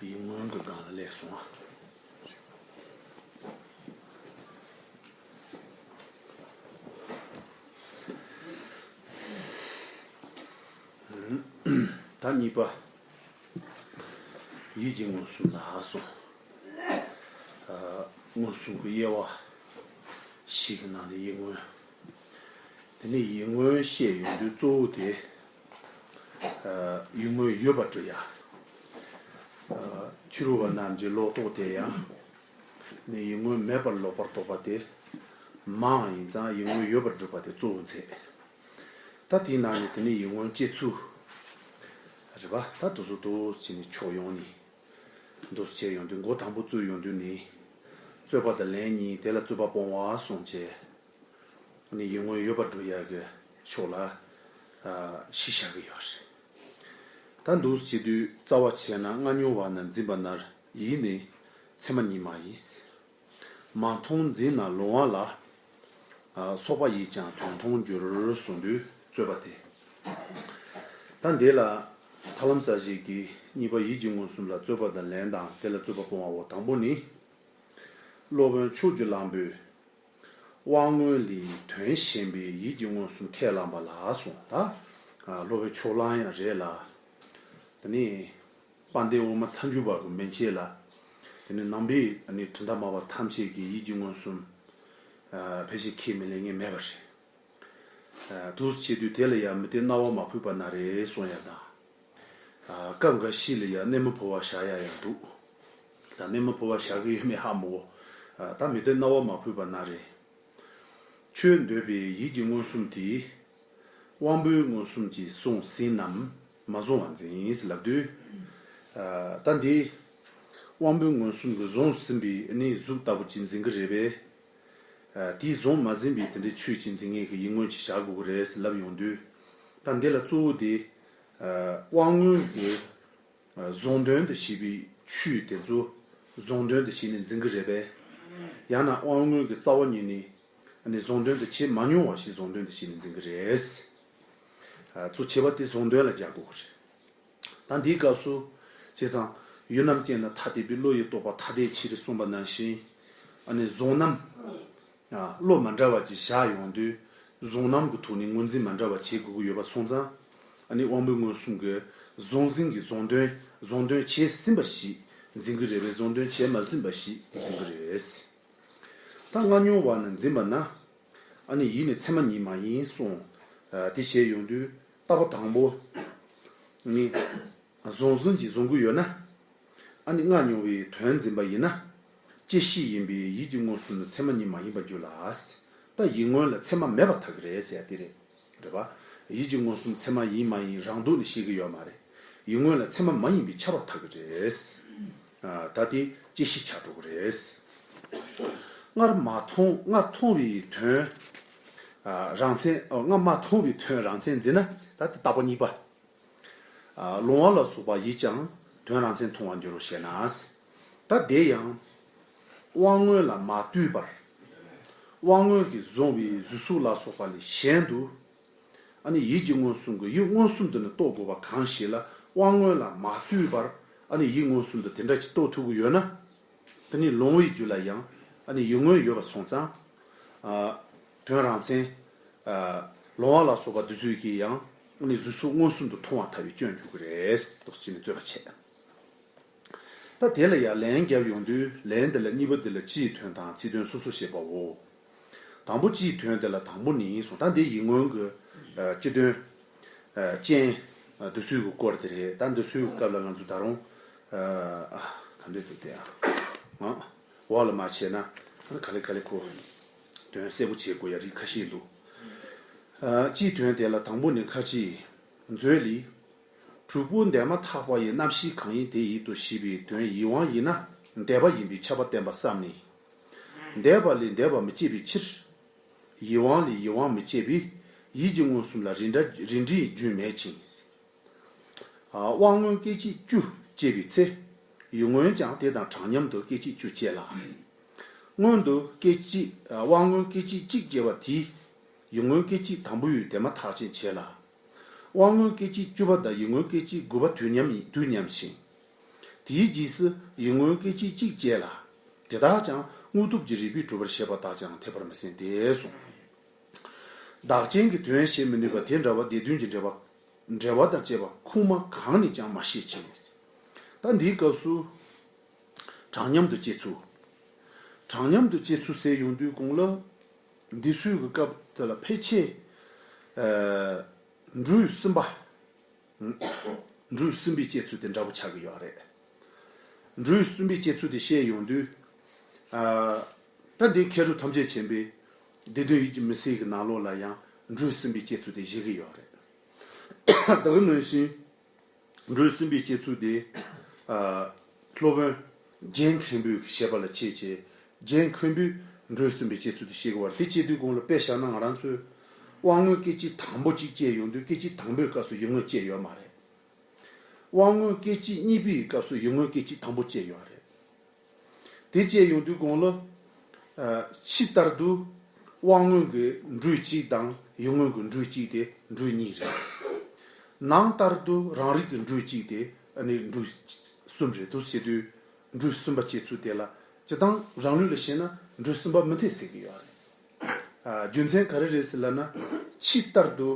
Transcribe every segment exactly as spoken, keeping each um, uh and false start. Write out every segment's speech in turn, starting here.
ཡིད་མངོན་གྱི་སྒང་ལ་སླེབས་སོང་ཨ། ད་གཉིས་པ། ཡིད་ཀྱི་མངོན་སུམ་ལ་སོང་། ཨ། མངོན་སུམ་གྱི་དབྱེ་བ་བཞི་གི་ནང་ནས་ཡིད་མངོན། དེ་ནས་ཡིད་མངོན་བཤད་ཡོང་དུས་གཙོ་བོ་དེ། ཨ། ཡིད་མངོན་ཡོད་པར་སྒྲུབ་ཡ། ཨ། ཕྱི་རོལ་པ་རྣམས་ཀྱི་ལོག་རྟོག་དེ་ཡང་། ནི་ཡིད་མངོན་མེད་པར་ལོག་པར་རྟོག་པ་དེ། མང་ཡིན་ཙང་ཡིད་མངོན་ཡོད་པར་སྒྲུབ་པ་དེ་གཙོ་བོ་མཛད། ད་དེའི་ནང་ནས་དེ་ནི་ཡིད་མངོན་བསྐྱེད་ཚུལ། རེད་པ། ད་དེ་ཚོ་འདུག་སེ་བྱས་ནས་ཕྱོགས་ཡོངས་ནས། འདུག་སེ་བྱས་ཡོང་དུས་འགོ་དང་པོ་རྩོད་ཡོང་དུས་ནི། རྩོད་པ་དང་ལན་གཉིས་དེ་ལ་རྩོད་པ་སྤོང་བ་གསུངས་བྱས། ནི་ཡིད་མངོན་ཡོད་པར་སྒྲུབ་ཡག་གི་ཕྱོགས་ལ། ཨ། གཞི་བཞག་གི་ཡོད་རེད། ད་འདུག་སེ་བྱེད་དུས་རྩ་བ་བྱས་ན་སྔ་མྱོང་བ་ན་འཛིན་པ་ན་ཡིད་ནི་ཚད་མ་ཉིད་མ་ཡིན། མ་མཐོང་འཛིན་ན་ལོང་བ་ལ། ཨ། སོགས་པ་ཡིས་ཀྱང་དོན་མཐོང་འགྱུར་གསུངས་དུས་རྩོད་པ་དེ། ད་འདི་ལ་ཐར་ལམ་གསལ་བྱེད་ཀྱི་གཉིས་པ་ཡིད་ཀྱི་མངོན་སུམ་ལ་རྩོད་པ་དང་ལན་དང་དེ་ལ་རྩོད་པ་སྤོང་བའོ། དང་པོ་ནི། སློབ་དཔོན་ཕྱོགས་བཅུའི་གླང་པོས། དབང་མངོན་ལས་དོན་གཞན་པའི་ཡིད་ཀྱི་མངོན་སུམ་ཁས་བླངས་པ་ལ་གསུངས། ད། ཨ། སློབ་དཔོན་ཕྱོགས་གླང་ཡང་རེད་ལ། དེ་ནི། དཔལ་ལྡན་དབུ་མ་ཐལ་འགྱུར་བ་གི་མན་ཆད་ལ། དེ་ནི་ནང་པའི་ནི་གྲུབ་མཐའ་སྨྲ་བ་ཐམས་ཅད་ཀྱིས་ཡིད་ཀྱི་མངོན་སུམ། ཨ། ཕལ་ཆེར་ཁས་མི་ལེན་མཁན་མེད་པ་རེད། ཨ། འདུག་སེ་བྱེད་དུས་དེ་ལ་ཡང་མི་ལྟོས་རྣ་བ་མ་ཕུད་པ་ན་རེ་གསུང་ཡ་དང་། ཨ། སྐབས་འགའ་ཞིག་ལ་ཡང་གནས་མལ་འཕོ་བ་བཞག་ཡ་ཡང་འདུག་ད་གནས་མལ་འཕོ་བ་བཞག་གི་ཡོད་མེད་ཧ་མི་གོ། ཨ། ད་མི་ལྟོས་རྣ་བ་མ་ཕུད་པ་ན་རེ། ཁྱོད་འདོད་པའི་ཡིད་ཀྱི་མངོན་སུམ་དེ། དབང་པོའི་མངོན་སུམ་གྱིས་བཟུང་ཟིན་ནམ་མ་བཟུང་བར་འཛིན་ཟེར་ལབ་དུས། ཨ། ད་འདི། དབང་པོའི་མངོན་སུམ་གྱིས་བཟུང་ཟིན་པའི་ནི་གཟུགས་ལྟ་བུ་ཅིག་འཛིན་གྱི་རེད་པས། ཨ། དེས་བཟུང་མ་ཟིན་པའི་དེ་འདྲའི་ཆོས་ཅིག་འཛིན་མཁན་གྱི་ཡིད་མངོན་ཅིག་བཞག་དགོས་ཀྱི་རེད་ཟེར་ལབ་ཡོང་དུས། ད་འདི་ལ་གཙོ་བོ་དེ། ཨ། དབང་མངོན་གྱིས། ཨ། བཟུང་དོན་དུ་བྱས་པའི་ཆོས་དེ་ཚོ་བཟུང་དོན་དུ་བྱས་ནས་འཛིན་གྱི་རེད་པས། ཡང་ན་དབང་མངོན་གྱིས་རྩ་བ་ཉིད་ནས་ནི་བཟུང་དོན་དུ་བྱེད་མ་མྱོང་བ་ཞིག་བཟུང་དོན་དུ་བྱས་ནས་འཛིན་གྱི་རེད། ཨ། ཚུར་བྱེད་པ་དེ་བཟུང་དོན་ལ་སྦྱར་དགོས་ཀྱི་རེད། ད་འདིའི་སྐབས་སུ། བྱས་ཙང་། ཡུལ་རྣམ་དཔྱད་ན་ཐ་དད་པའི་བློ་ཡི་རྟོག་པ་ཐ་དད་ཕྱིར་གསུངས་པ་ནང་བཞིན། ཨ་ནི་བཟུང་རྣམ། ཨ། བློ་མ་འདྲ་བ་ཅིག་བཞག་ཡོང་དུས། བཟུང་རྣམ་གྱི་ཐོག་ནས་ངོས་འཛིན་མ་འདྲ་བ་བྱེད་དགོས་ཀྱི་ཡོད་པ་སོང་ཙང་། ཨ་ནི་དབང་པོའི་མངོན་སུམ་གྱིས་བཟུང་ཟིན་གྱི་བཟུང་དོན། བཟུང་དོན་བྱས་ཟིན་པ་ཞིག་འཛིན་གྱི་རེད་པས། བཟུང་དོན་བྱས་མ་ཟིན་པ་ཞིག་འཛིན་གྱི་རེད། ད་སྔ་མྱོང་བ་ན་འཛིན་པ་ན། ཨ་ནི་ཡིད་ནི་ཚད་མ་ཉིད་མ་ཡིན་གསུངས། ཨ། དེ་བྱས་ཡོང་དུས་ལྟ་བ་དང་པོ། ནི། བཟུང་ཟིན་གྱིས་བཟུང་གི་ཡོད་ན། ཨ་ནི་སྔ་མྱོང་བའི་དོན་འཛིན་པ་ཡིན་ན། བཅད་ཤེས་ཡིན་པས་ཡིད་ཀྱི་མངོན་སུམ་ནི་ཚད་མ་ཉིད་མ་ཡིན་པར་འགྱུར་ལ། ད་ཡིད་མངོན་ལ་ཚད་མ་མེད་པར་ཐལ་གྱི་རེད་ཟེར་ཡ་དེ་རེད། རེད་པ། ཡིད་ཀྱི་མངོན་སུམ་ཚད་མ་ཡིན་མ་ཡིན་རང་ལྡོག་ནས་ཤེས་ཀྱི་ཡོད་མ་རེད། ཡིད་མངོན་ལ་ཚད་མ་མ་ཡིན་པས་ཁྱབ་པར་ཐལ་གྱི་རེད། ཨ། ད་དེ་བཅད་ཤེས་ཆགས་འགྲོ་གི་རེད། སྔར་མ་མཐོང་། སྔར་མཐོང་བའི་དོན། ཨ། རང་མཚན། ཨ། སྔར་མ་མཐོང་བའི་དོན་རང་མཚན་འཛིན་ན། ད་དེ་བརྟག་པ་གཉིས་པ། ཨ། ལོང་བ་ལ་སོགས་པ་ཡིས་ཀྱང་དོན་རང་མཚན་མཐོང་བར་འགྱུར་རོ་ཞེ་ན། ད་དེ་ཡང་། དབང་མངོན་ལ་མ་ལྟོས་པར། དབང་མངོན་གྱིས་བཟུང་བའི་གཟུགས་སོགས་ལ་སོགས་པ་ལས་གཞན་དུ། ཨ་ནི་ཡིད་ཀྱི་མངོན་སུམ་གྱིས་ཡིད་མངོན་སུམ་དུ་ནི་རྟོགས་དགོས་པ་གང་ཞིག་ལ་དབང་མངོན་ལ་མ་ལྟོས་པར། ཨ་ནི་ཡིད་མངོན་སུམ་དུ་དེ་འདྲ་ཅིག་རྟོགས་ཐུབ་ཀྱི་ཡོད་ན། དེ་ནི་ལོང་བའི་རྒྱུ་ལ་ཡང་། ཨ་ནི་ཡིད་མངོན་ཡོད་པ་སོང་ཙང་། ཨ། དོན་རང་མཚན། ཨ། ལོང་བ་ལ་སོགས་པ་འདི་ཚོས་ཀྱིས་ཡང་། ཨ་ནི་གཟུགས་སོགས་མངོན་སུམ་དུ་མཐོང་བར་ཐལ་བའི་སྐྱོན་འཇུག་གི་རེད། འདུག་སེ་བྱས་ནས་རྩོད་པ་བྱས། ད་དེ་ལ་ཡང་ལན་བརྒྱབ་ཡོང་དུས། ལན་འདི་ལ་གཉིས་པ་འདི་ལ་སྤྱིའི་དོན་དང་ཚིག་དོན་སོ་སོར་བཤད་པའོ། དང་པོ་སྤྱིའི་དོན་དེ་ལ་དང་པོ་ནི་གསུངས། ད་འདི་ཡིད་མངོན་གྱི། ཨ། སྤྱི་དོན། ཨ། རྐྱེན། ཨ། འདི་ཚོའི་གི་སྐོར་དེ་རེད། ད་འདི་ཚོའི་གི་སྐབས་ལ་ང་ཚོ་ད་རུང་། ཨ། ག་འདྲ་འདུག་དེ་ཡང་། ཨ། འོག་ལ་མར་བྱས་ན། ཨ་ནི་ག་ལེ་ག་ལེ་ཁོ། དོན་གསལ་པོ་བྱེད་དགོས་ཡ་རིགས་ཁ་ཤས་འདུག་ཨ། སྤྱིའི་དོན་དེ་ལ་དང་པོ་ནི་ཁ་ཅིག་མཛོད་ལས། དྲུག་པོ་འདས་མ་ཐག་པ་ཡི་རྣམ་ཤེས་གང་ཡིན་དེ་ཡིད་དུ་བྱེད་པའི་དོན་ཡིད་དབང་ཡིན་ན་འདས་པ་ཡིན་པས་ཁྱབ་པ་བསྟན་པ་བསམ་ནས། འདས་པ་ལས་འདས་པ་མི་སྐྱེ་བའི་ཕྱིར། ཡིད་དབང་ལས་ཡིད་དབང་མི་སྐྱེ་བས་ཡིད་ཀྱི་མངོན་སུམ་ལ་རིགས་འདྲ། རིགས་འདྲའི་རྒྱུན་མེད་ཅིང་། ཨ། དབང་མངོན་སྐད་ཅིག་བཅུ་སྐྱེ་བའི་ཚེ། ཡིད་མངོན་ཀྱང་དེ་དང་གྲངས་མཉམ་དུ་སྐད་ཅིག་བཅུ་སྐྱེ་ལ། སྔོན་དུ་སྐད་ཅིག་ཨ། དབང་མངོན་སྐད་ཅིག་གཅིག་སྐྱེ་བ་དེས་ཡིད་མངོན་སྐད་ཅིག་དང་པོ་ཡི་འདས་མ་ཐག་ཅན་བྱེད་ལ། དབང་མངོན་སྐད་ཅིག་བཅུ་པ་དང་ཡིད་མངོན་སྐད་ཅིག་དགུ་པ་དུས་མཉམ་ཡིན། དུས་མཉམ་ཞིང་། དེའི་རྗེས་སུ་ཡིད་མངོན་སྐད་ཅིག་གཅིག་བསྐྱེད་ལ། དེ་དག་ཀྱང་དངོས་སྟོབས་ཀྱི་རིགས་པས་གྲུབ་པར་བཤད་པ་དག་ཀྱང་འཐད་པར་མི་སྲིད་དེ་གསུངས། བདག་རྐྱེན་གྱི་དོན་བྱེད་མི་ནུས་པ་དེ་འདྲ་བ་སྡེ་བདུན་གྱི་འགྲེལ་པ། འགྲེལ་པ་དང་བཅས་པ་ཁུངས་མ་གང་ནས་ཀྱང་མ་བཤད་ཅིང་། ད་འདིའི་སྐབས་སུ། གྲངས་མཉམ་དུ་བསྐྱེད་ཚུལ། གྲངས་མཉམ་དུ་བསྐྱེད་ཚུལ་ཟེར་ཡོང་དུས་གོང་ལ། འདི་ཚོའི་གི་སྐབས་དེ་ལ་ཕལ་ཆེར། ཨ། འགྲོས་གསུམ་པ། འགྲོས་གསུམ་པའི་བསྐྱེད་ཚུལ་དེ་འདྲ་པོ་ཆགས་ཀྱི་ཡོད་རེད། འགྲོས་གསུམ་པའི་བསྐྱེད་ཚུལ་དེ་བཤད་ཡོང་དུས། ཨ། ད་འདི་མཁས་གྲུབ་ཐམས་ཅད་མཁྱེན་པའི་སྡེ་བདུན་ཡིད་ཀྱི་མུན་སེལ་གྱི་ནང་ལོགས་ལ་ཡང་འགྲོས་གསུམ་པའི་བསྐྱེད་ཚུལ་དེ་བཞེད་ཀྱི་ཡོད་རེད། ད་ག་ནང་བཞིན། འགྲོས་གསུམ་པའི་བསྐྱེད་ཚུལ་དེ། ཨ། སློབ་དཔོན་རྒྱན་མཁན་པོའི་བཤད་པ་ལ་བྱས་བྱས། རྒྱན་མཁན་པོས་འགྲོས་གསུམ་པའི་བསྐྱེད་ཚུལ་དེ་བཤད་ཀྱི་ཡོད་རེད། དེ་བྱེད་དུས་གོང་ལ་དཔེ་བཞག་ན་ང་རང་ཚོས་དབང་མངོན་སྐད་ཅིག་དང་པོ་གཅིག་སྐྱེས་ཡོང་དུས་སྐད་ཅིག་དང་པོའི་སྐབས་སུ་ཡིད་མངོན་སྐྱེས་ཡོད་མ་རེད། དབང་མངོན་སྐད་ཅིག་གཉིས་པའི་སྐབས་སུ་ཡིད་མངོན་སྐད་ཅིག་དང་པོ་སྐྱེས་ཡོད་རེད། དེ་བྱས་ཡོང་དུས་གོང་ལ། ཨ། ཕྱི་ལྟར་དུ་དབང་མངོན་གྱི་འགྲོས་གཅིག་དང་ཡིད་མངོན་གྱི་འགྲོས་གཅིག་དེ་འགྲོས་གཉིས་རེད། ནང་ལྟར་དུ་རང་རིག་གི་འགྲོས་གཅིག་དེ་ཨ་ནི་འགྲོས་གསུམ་རེད་འདུག་ཟེར་དུས། འགྲོས་གསུམ་པ་བསྐྱེད་ཚུལ་དེ་ལ་སྤྱིར་བཏང་རང་ལུགས་ལ་བཤད་ན་འགྲོས་གསུམ་པ་མི་འཐད་ཟེར་གྱི་ཡོད་རེད། ཨ། རྒྱུ་མཚན་ག་རེ་རེད་ཟེར་ལབ་ན། ཕྱི་ལྟར་དུ།